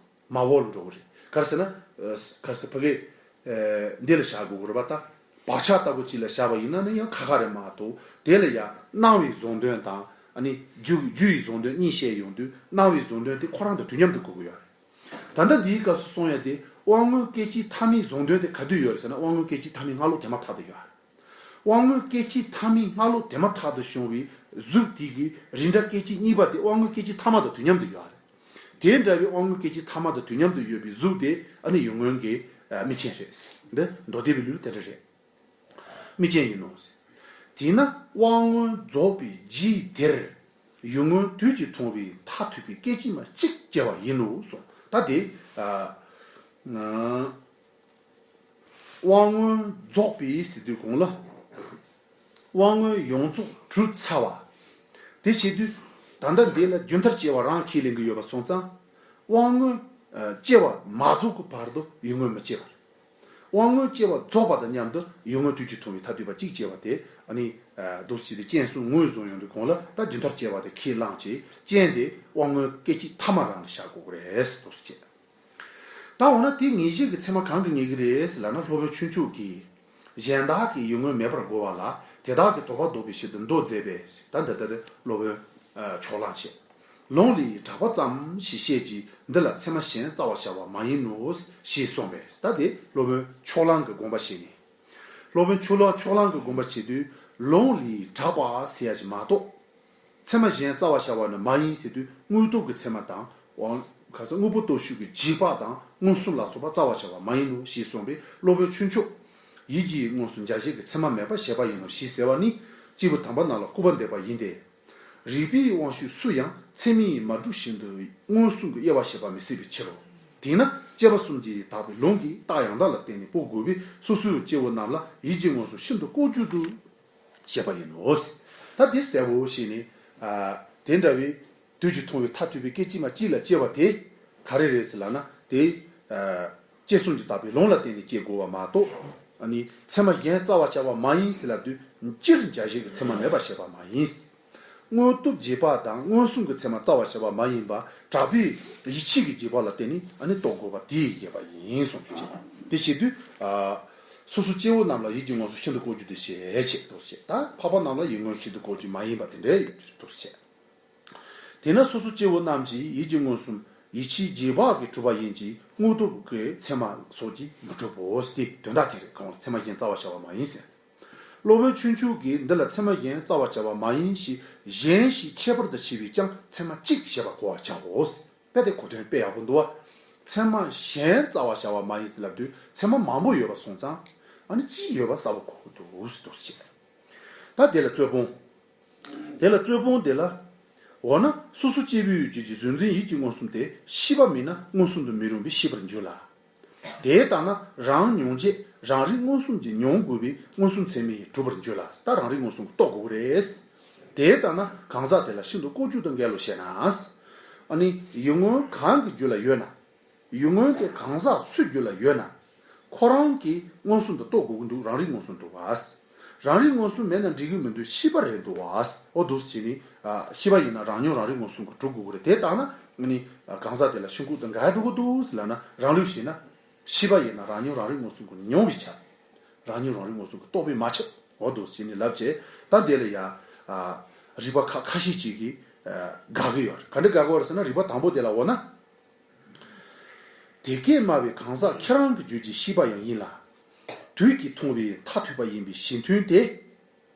མ་འོག་ལ་འགྲོ་གི་རེད། ག་རེ་ཟེར་ན། ག་རེ་ཟེར་ཕ་གི་འདི་ལ་བཞག་དགོས་ཀྱི་རེད་པ། ད་བག་ཆགས་ལྟ་བུ་ཅིག་ལ་བཞག་པ་ཡིན་ན་ནི་ཡང་ཁ་ཁ་རེད་མ་གཏོགས་དེ་ལ་ཡང་སྣང་བའི་གཟུང་དོན་དང་ཨ་ནི་རྒྱུ་རྒྱུ་ཡི་གཟུང་དོན་གཉིས་བཤད་ཡོང་དུས་སྣང་བའི་གཟུང་དོན་དེ་ཁོ་རང་དང་དུས་མཉམ་དུ་དགོས་ཀྱི་ཡོད་རེད། ད་ལྟ་འདིའི་སྐབས་སུ་གསུང་ཡ་དེ་དབང་མངོན་སྐད་ཅིག་ཐ་མའི་གཟུང་དོན་དེ་ག་དུས་ཡོད་རེད་ཟེར་ན་དབང་མངོན་སྐད་ཅིག་ཐ་མའི་སྔ་ལོགས་དེ་མ་ཐག་ཏུ་ཡོད་རེད། དབང་མངོན་སྐད་ཅིག་ཐ་མའི་སྔ་ལོགས་དེ་མ་ཐག་ཏུ་བྱུང་བའི་གཟུགས་དེ་གི་རིགས་འདྲ་སྐད་ཅིག་གཉིས་པ་དེ་དབང་མངོན་སྐད་ཅིག་ཐ་མ་དང་དུས་མཉམ་དུ་ཡོད་རེད། དེ་འདྲ་བའི་དབང་མངོན་སྐད་ཅིག་ཐ་མ་དང་དུས་མཉམ་དུ་ཡོད་པའི་གཟུགས་དེ་ཨ་ནི་ཡིད་མངོན་གྱི་དམིགས་ཅན་རེད། འདི་མདོ་སྡེ་པའི་ལུགས་དེ་འདྲ་རེད། དམིགས་ཅན་ཡིན་ནོ། དེས་ན་དབང་མངོན་རྫོགས་པའི་རྗེས་དེར་ཡིད་མངོན་དུས་ཀྱིས་མཐོང་བའི་མཐར་ཐུག་པའི་སྐད་ཅིག་མ་གཅིག་སྐྱེ་བ་ཡིན་ནོ་གསུངས། ད་དེ། ཨ། ང་དབང་མངོན་རྫོགས་པའི་ཟེར་དུས་གོང་ལ། དབང་མངོན་ཡོངས་རྫོགས་གྲུབ་ཚར་བ། དེ་བྱེད་དུས། ད་ལྟ་འདི་ལ་རྒྱུ་མཐར་སྐྱེ་བ་རང་ཁས་ལེན་གྱི་ཡོད་པ་སོང་ཙང་། དབང་མངོན་སྐྱེ་བ་མ་རྫོགས་ཀྱི་བར་དུ་ཡིད་མངོན་མི་སྐྱེ་བར། དབང་མངོན་སྐྱེ་བ་རྫོགས་པ་དང་མཉམ་དུ་ཡིད་མངོན་དུས་ཀྱིས་མཐོང་བའི་མཐར་ཐུག་པ་གཅིག་སྐྱེ་བ་དེ་ཨ་ནི། འདུག་སེ་བྱས་ཏེ་སྤྱན་གསུམ་ངོས་བཟུང་ཡོང་དུས་གོང་ལ་ད་རྒྱུ་མཐར་སྐྱེ་བ་དེ་ཁས་བླངས་བྱས་སྤྱན་དེ་དབང་མངོན་སྐད་ཅིག་ཐ་མ་རང་ལ་བཞག་དགོས་ཀྱི་རེད་ཟེར་འདུག་སེ་བྱས། ད་འོ་ན་དེ་ངེས་ཤེས་ཀྱི་མཚན་མ་གང་གིས་ངེས་ཀྱི་རེད་ཟེར་ལབ་ན་སློབ་དཔོན་ཆོས་འབྱུང་གིས། གཞན་དག་གིས་ཡིད་མངོན་མེད་པར་རྒོལ་བ་ལ་དེ་དག་གི་དོགས་པ་ཟློག་པའི་ཕྱིར་དུ་མདོ་མཛད་པས་ད་འདི་ལྟར་སློབ་དཔོན་ཕྱོགས་གླང་བྱས། ལུང་ལས་གྲགས་པ་ཙམ་ཞིག་བཤད་ཀྱི་འདི་ལ་ཚད་མ་གཞན་རྩ་བར་བྱ་བ་མ་ཡིན་ནོ་ཞེས་གསུངས་པས་ད་དེ་སློབ་དཔོན་ཕྱོགས་གླང་གི་དགོངས་པ་བཞེས་ནས། སློབ་དཔོན་ཕྱོགས་གླང་ཕྱོགས་གླང་གི་དགོངས་པ་བྱེད་དུས་ལུང་ལས་གྲགས་པ་ཟེར་ཡ་ཞིག་མ་གཏོགས། ཚད་མ་གཞན་རྩ་བར་བྱ་བ་ནི་མ་ཡིན་ཟེར་དུས་དངོས་སྟོབས་ཀྱི་ཚད་མ་དང་དབང་ ཁ་སང་དངོས་པོ་སྟོབས་ཞུགས་ཀྱི་རྗེས་དཔག་དང་མངོན་སུམ་ལ་སོགས་པ་རྩ་བར་བྱ་བ་མ་ཡིན་ནོ་ཞེས་གསུངས་པས། སློབ་དཔོན་ཆོས་མཆོག་ཡིད་ཀྱི་མངོན་སུམ་འཇལ་བྱེད་ཀྱི་མཚན་མ་མེད་པར་བྱེད་པ་ཡིན་ནོ་ཞེས་ཟེར་བ་ནི། སྐྱེས་བུ་དམ་པ་རྣམས་ལ་སྐུར་པ་འདེབས་པ་ཡིན་ཏེ། རིགས་པའི་དབང་ཕྱུག་སུ་ཡང་ཚད་མས་མ་གྲུབ་བཞིན་དུ་མངོན་སུམ་གྱི་དབྱེ་བ་བྱེད་པ་མི་སྲིད་པའི་ཕྱིར་རོ། དེས་ན་དཔྱད་པ་གསུམ་གྱིས་དག་པའི་ལུང་གིས་རྟགས་ཡང་དག་ལ་བརྟེན་ནས་དཔོག་དགོས་པས། སོ་སོའི་སྐྱེ་བོ་རྣམས་ལ་ཡིད་ཀྱི་མངོན་སུམ་ཤིན་ཏུ་ལྐོག་གྱུར་དུ་བྱེད་པ་ཡིན་ནོ། ད་དེ་གསལ་པོ་ཞིག་ནི། ཨ། དེ་འདྲ་བའི་དུས་ཀྱི་མཐོང་བའི་མཐར་ཐུག་པའི་སྐད་ཅིག་མ་གཅིག་ལ་སྐྱེ་བ་དེ་ག་རེ་རེད་ཟེར་ལབ་ན། དེ། ཨ། དཔྱད་གསུམ་གྱིས་དག་པའི་ལུང་ལ་བརྟེན་ནས་སྐྱེ་དགོས་པ་མ་གཏོགས། ཨ་ནི་མཚན་མ་གཞན་རྩ་བར་བྱ་བ་མ་ཡིན་ཟེར་ལབ་དུས། སྤྱིར་འཇལ་བྱེད་ཀྱི་མཚན་མ་མེད་པར་བྱེད་པ་མ་ཡིན། དངོས་སྟོབས་རྗེས་དཔག་དང་མངོན་སུམ་གྱི་མཚན་མ་རྩ་བར་བྱ་བ་མ་ཡིན་པ། གྲགས་པའི་ཡིད་ཆེས་ཀྱི་རྗེས་དཔག་ལ་བརྟེན་ནས་ཨ་ནི་རྟོགས་དགོས་པ་དེ་ཡི་བཤད་པ་ཡིན་གསུངས་རྒྱུ་བྱས། དེ་བྱེད་དུས། ཨ། སོ་སོ་སྐྱེ་བོ་རྣམས་ལ་ཡིད་ཀྱི་མངོན་སུམ་ཤིན་ཏུ་ལྐོག་གྱུར་དུ་བྱེད་ཅེས་འདུག་ཟེར། ད་འཕགས་པ་རྣམས་ལ་ཡིད་མངོན་ཤིན་ཏུ་ལྐོག་གྱུར་མ་ཡིན་པ་དེ་འདྲ་ཡོད་རྒྱུ་རེད་འདུག་ཟེར། དེས་ན་སོ་སོ་སྐྱེ་བོ་རྣམས་ཀྱིས་ཡིད་ཀྱི་མངོན་སུམ་ཡིད་ཆེས་རྗེས་དཔག་གིས་གྲུབ་པ་ཡིན་གྱི། དངོས་སྟོབས་ཀྱི་མཚན་མ་སོགས་ཀྱིས་མི་གྲུབ་བོ་ཟེར། དེ་དོན་དག་དེ་རེད། གང་ལ་མཚན་མ་གཞན་རྩ་བར་བྱ་བ་མ་ཡིན་ཟེར། སློབ་དཔོན་ཆོས་མཆོག་གིས་འདི་ལ་མཚན་མ་གཞན་རྩ་བར་བྱ་བ་མ་ཡིན་ཞེས་གཞན་ཞེས་ཁྱད་པར་དུ་ཕྱེ་བས་ཀྱང་མཚན་མ་གཅིག་ཞེས་པ་གོ་བར་བྱའོ། ད་དེ་གོ་དོན་དཔེ་ཡག་པོ་འདུག་བ། མཚན་མ་གཞན་རྩ་བར་བྱ་བ་མ་ཡིན་ཟེར་ལབ་དུས་མཚན་མ་མང་པོ་ཡོད་པ་སོང་ཙང་། ཨ་ནི་གཅིག་ཡོད་པ་གསལ་པོ་གོ་གི་འདུག་ཟེར་འདུག་ཟེར། ད་དེ་ལ་རྩོད་སྤོང་། དེ་ལ་རྩོད་སྤོང་དེ་ལ། འོ་ན་སོ་སོ་སྐྱེ་བོའི་རྒྱུད་ཀྱི་གཟུང་འཛིན་ཡིད་ཀྱི་མངོན་སུམ་དེ་ཤེས་པ་མིན་ན་མངོན་སུམ་དུ་མི་རུང་བས་ཤེས་པར་འགྱུར་ལ། དེ་ལྟ་ན་རང་མྱོང་བྱེད་རང་རིག་མངོན་སུམ་གྱིས་མྱོང་དགོས་པས་མངོན་སུམ་ཚད་མས་གྲུབ་པར་འགྱུར་ལ། ད་རང་རིག་མངོན་སུམ་གྱིས་རྟོགས་དགོས་ཀྱི་རེད། དེ་ལྟ་ན་གང་ཟག་དེ་ལ་ཤིན་ཏུ་ལྐོག་གྱུར་དུ་འགལ་ལོ་ཞེ་ན། ཨ་ནི་ཡིད་མངོན་གང་གི་རྒྱུད་ལ་ཡོད་ན། ཡིད་མངོན་དེ་གང་ཟག་སུའི་རྒྱུད་ལ་ཡོད་ན། ཁོ་རང་གིས་མངོན་སུམ་དུ་རྟོགས་དགོས་ཀྱི་འདུག་རང་རིག་མངོན་སུམ་འདུག་བ། རང་རིག་མངོན་སུམ་མེད་ན་འགྲིག་གི་མི་འདུག་ཤེས་པ་རེད་འདུག་བ། འོ་འདུག་སེ་བྱས་ནས། ཨ། ཤེས་པ་ཡིན་ན་རང་མྱོང་རང་རིག་མངོན་སུམ་གྱིས་གྲུབ་དགོས་ཀྱི་རེད། དེ་ལྟ་ན་ནི། ཨ། གང་ཟག་དེ་ལ་ཤིན་ཏུ་འགལ་འགྲོ་གི་འདུག་ཟེར་ལབ་ན། རང་ལུགས་བྱས་ན། ཤེས་པ་ཡིན་ན་རང་མྱོང་རང་རིག་མངོན་སུམ་གྱིས་མྱོང་བས་ཁྱབ། རང་མྱོང་རང་རིག་མངོན་སུམ་གྱིས་རྟོགས་པས་མ་ཁྱབ། འོ་འདུག་སེ་བྱས་ནས་ལབ་བྱས། ད་དེ་ལ་ཡ། ཨ། རིགས་པ་ཁ་ཁ་ཤས་ཅིག་གིས། ཨ། དགག་གི་ཡོད་རེད། ག་འདྲ་དགག་གི་ཡོད་རེད་ཟེར་ན། རིགས་པ་དང་པོ་དེ་ལ་འོ་ན། དེ་སྐད་སྨྲ་བའི་གང་ཟག་ཁྱེད་རང་གི་རྒྱུད་ཀྱི་ཤེས་པ་ཡང་ཡིན་ལ། དུས་ཀྱིས་མཐོང་བའི་མཐར་ཐུག་པ་ཡིན་པའི་གཞི་མཐུན་དེ།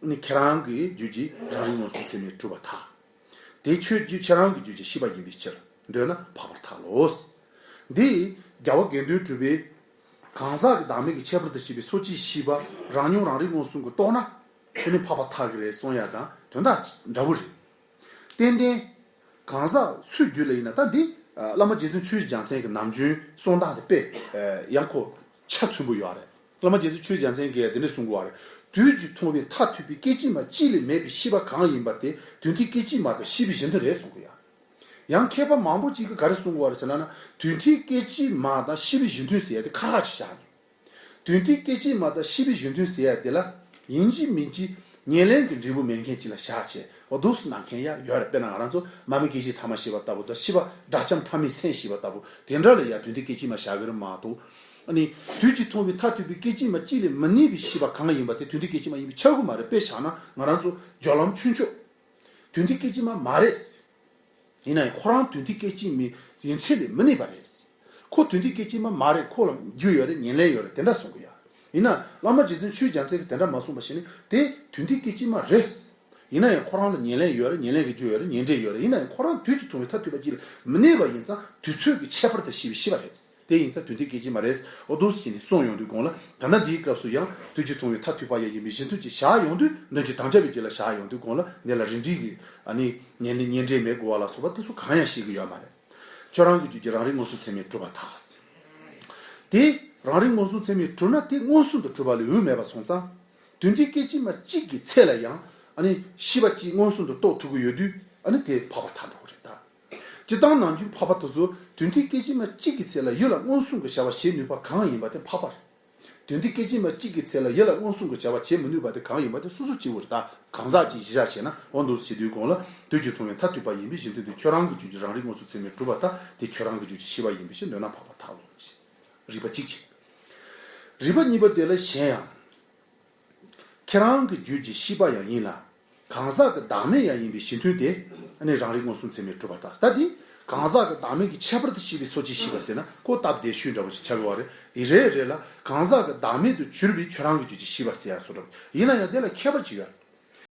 ནི་ཁྱེད་རང་གི་རྒྱུད་ཀྱི་རང་རིག་མངོན་སུམ་ཚད་མས་གྲུབ་པར་ཐལ། དེ་ཁྱོད་ཀྱི་ཁྱེད་རང་གི་རྒྱུད་ཀྱི་ཤེས་པ་ཡིན་པའི་ཕྱིར། འདོད་ན་འཕགས་པར་ཐལ་ལོ། འདི་རྒྱལ་བ་དགེ་འདུན་གྲུབ་པས། གང་ཟག་གི་བདག་མེད་ཀྱི་ཁྱད་པར་དུ་བྱས་པའི་སོ་སྐྱེའི་ཤེས་པ་རང་མྱོང་རང་རིག་མངོན་སུམ་གྱིས་རྟོགས་ན། དེ་ནི་འཕགས་པར་ཐལ་གྱི་རེད་གསུང་ཡ་དང་དོན་དག་འདྲ་བོ་རེད། ཏན་ཏན་གང་ཟག་སུའི་རྒྱུད་ལ་ཡིན་ན། ད་འདི་བླ་མ་རྗེ་བཙུན་ཆོས་ཀྱི་རྒྱལ་མཚན་གྱི་ནམ་རྒྱུན་གསུང་སྟངས་དེ་དཔེ་ཡང་ཁོ་ཆ་མཚོན་པོ་ཡོད་རེད། བླ་མ་རྗེ་བཙུན་ཆོས་ཀྱི་རྒྱལ་མཚན་གྱིས་འདི་འདྲ་གསུང་གི་ཡོད་རེད། དུས་ཀྱིས་མཐོང་བའི་མཐར་ཐུག་པའི་སྐད་ཅིག་མ་གཅིག་ལས་མེད་པའི་ཤེས་པ་གང་ཡིན་པ་དེ་དོན་མཐའི་སྐད་ཅིག་མ་དང་ཤེས་པའི་གཞི་མཐུན་རེད་གསུང་གི་ཡོད་རེད། ཡང་མཁས་པ་མང་པོ་ཅིག་གིས་ག་རེ་གསུང་གི་ཡོད་རེད་ཟེར་ན། ན་དོན་མཐའི་སྐད་ཅིག་མ་དང་ཤེས་པའི་གཞི་མཐུན་ཟེར་ཡ་དེ་ཁ་ཁ་ཅིག་བཞག་ནས། དོན་མཐའི་སྐད་ཅིག་མ་དང་ཤེས་པའི་གཞི་མཐུན་ཟེར་ཡ་དེ་ལ་ཡིན་གཅིག་མིན་གཅིག་ཉེར་ལེན་གྱི་འབྲས་བུ་མེད་མཁན་ཅིག་ལ་བཞག་བྱས་འོ་འདུག་སེ་ན་མཁན་ཡ་ཡོད་རེད། དཔེར་ན་ང་རང་ཚོ་མ་མི་སྐད་ཅིག་ཐ་མ་ཤེས་པ་ལྟ་བུ་དང་། ཤེས་པ་དགྲ་བཅོམ་ཐ་མའི་སེམས་ཤེས་པ་ལྟ་བུ་དེ་འདྲ་ལ་ཡ་དོན་མཐའི་སྐད་ཅིག་མ་བཞག་གི་རེད་མ་གཏོགས། ཨ་ནི་དུས་ཀྱིས་མཐོང་བའི་མཐར་ཐུག་པའི་སྐད་ཅིག་མ་གཅིག་ལས་མི་གནས་པའི་ཤེས་པ་གང་ཡིན་པ་དེ་དོན་མཐའི་སྐད་ཅིག་མ་ཡིན་པས་ཁྱབ་གི་མ་རེད། དཔེ་བཞག་ན་ང་རང་ཚོ་སྦྱོར་ལམ་ཆོས་མཆོག་དོན་མཐའི་སྐད་ཅིག་མ་མ་རེད། ཡིན་ན་ཡང་ཁོ་རང་དོན་མཐའི་སྐད་ཅིག་མའི་ཡུན་ཚད་ལས་མི་གནས་པ་རེད། ཁོ་དོན་མཐའི་སྐད་ཅིག་མ་མ་རེད། ཁོ་ལ་རྒྱུ་ཡོད་རེད། ཉེར་ལེན་ཡོད་རེད། དེ་འདྲ་གསུང་གི་ཡོད། ཡིན་ན་བླ་མ་རྗེ་བཙུན་ཆོས་རྒྱལ་མཚན་གྱིས་དེ་འདྲ་མ་གསུངས་པ་ཞིག་ནི། དེ་དོན་མཐའི་སྐད་ཅིག་མ་རེད། ཡིན་ན་ཡང་ཁོ་རང་ལ་ཉེར་ལེན་ཡོད་རེད། ཉེར་ལེན་གྱི་རྒྱུ་ཡོད་རེད། ཉེར་འབྲས་ཡོད་རེད། ཡིན་ན་ཡང་ཁོ་རང་དུས་ཀྱིས་མཐོང་བའི་མཐར་ཐུག་པ་གཅིག་ལ་མི་གནས་པ་ཡིན་ཙང་དུས་ཚོད་ཀྱི་ཁྱད་པར་དུ་ཤེས་པའི་ཤེས་པ་རེད། དེ་ཡིན་ཙང་དོན་མཐའི་སྐད་ཅིག་མ་རེད། འོ་འདུག་སེ་བྱས་ནས་གསུངས་ཡོང་དུས་གོང་ལ། ད་ལྟ་འདིའི་སྐབས་སུ་ཡང་དུས་ཀྱིས་མཐོང་བའི་མཐར་ཐུག་པ་ཡང་ཡིན་པའི་གཞི་མཐུན་གྱི་བཞག་ཡོང་དུས། འདོད་འཇོ་དམ་བཅའ་བའི་རྒྱུད་ལ་བཞག་ཡོང་དུས་གོང་ལ། འདི་ལ་རིགས་འགྲེ་གི། ཨ་ནི་ཉེར་ལེན་ཉེར་འབྲས་མེད་དགོས་པ་ལ་སོགས་པ་དེ་ཚོ་གང་ཡང་བཤད་ཀྱི་ཡོད་མ་རེད། ཁྱོད་རང་གི་རྒྱུད་ཀྱི་རང་རིག་མངོན་སུམ་ཚད་མས་གྲུབ་པར་ཐལ། དེ་རང་རིག་མངོན་སུམ་ཚད་མས་གྲུབ་ན་དེ་མངོན་སུམ་དུ་གྲུབ་པ་ལས་འོས་མེད་པ་སོང་ཙང་། དོན་མཐའི་སྐད་ཅིག་མ་གཅིག་གི་ཚེ་ལ་ཡང་། ཨ་ནི་ཤེས་པ་གཅིག་མངོན་སུམ་དུ་རྟོགས་ཐུབ་ཀྱི་ཡོད་དུས། ཨ་ནི་དེ་འཕགས་པར་ཐལ་འགྲོ་གི་རེད་ད། སྤྱིར་བཏང་ནམ་རྒྱུན་འཕགས་པ་དེ་ཚོ་དོན་མཐའི་སྐད་ཅིག་མ་གཅིག་གི་ཚེ་ལ་ཡུལ་ལ་མངོན་སུམ་གྱི་བྱ་བ་བྱེད་ནུས་པ་གང་ཡིན་པ་དེ་འཕགས་པ་རེད། དོན་མཐའི་སྐད་ཅིག་མ་གཅིག་གི་ཚེ་ལ་ཡུལ་ལ་མངོན་སུམ་གྱི་བྱ་བ་བྱེད་མི་ནུས་པ་དེ་གང་ཡིན་པ་དེ་སོ་སོ་སྐྱེ་བོ་རེད་ད། གང་ཟག་ཅིག་གཞི་བཞག་བྱས་ན། འོ་འདུག་སེ་བྱེད་དུས་གོང་ལ་དུས་ཀྱིས་མཐོང་བའི་མཐར་ཐུག་པ་ཡིན་པའི་གཞི་མཐུན་དེ་ཁྱོད་རང་གི་རྒྱུད་ཀྱི་རང་རིག་མངོན་སུམ་ཚད་མས་གྲུབ་པར་ཐལ། དེ་ཁྱོད་རང་གི་རྒྱུད་ཀྱི་ཤེས་པ་ཡིན་པའི་ཕྱིར། འདོད་ན་འཕགས་པར་ཐལ་ལོ། རིགས་པ་གཅིག་བྱས། རིགས་པ་གཉིས་པ་དེ་ལ་གཞན་ཡང་། ཁྱེད་རང་གི་རྒྱུད་ཀྱི་ཤེས་པ་ཡང་ཡིན་ལ། གང་ཟག་གི་བདག་མེད་ཡང་ཡིན་པའི་གཞི་མཐུན་དེ། ཨ་ནི་རང་རིག་མངོན་སུམ་ཚད་མས་གྲུབ་པར་ཐལ། ད་དེ་གང་ཟག་གི་བདག་མེད་ཀྱི་ཁྱད་པར་དུ་ཤེས་པའི་སོ་སྐྱེའི་ཤེས་པ་ཟེར་ན་ཁོ་སྟབས་བདེ་ཤོས་འདྲ་བོ་ཞིག་ཆགས་ཀྱི་ཡོད་རེད། ཡིན་རེད་རེད་ལ། གང་ཟག་གི་བདག་མེད་དུ་གྱུར་པའི་ཁྱོད་རང་གི་རྒྱུད་ཀྱི་ཤེས་པ་ཟེར་ཡ་སོགས་འདྲ་བོ། ཡིན་ན་ཡང་དེ་ལ་ཁྱད་པར་ཅིག་ཡོད་རེད།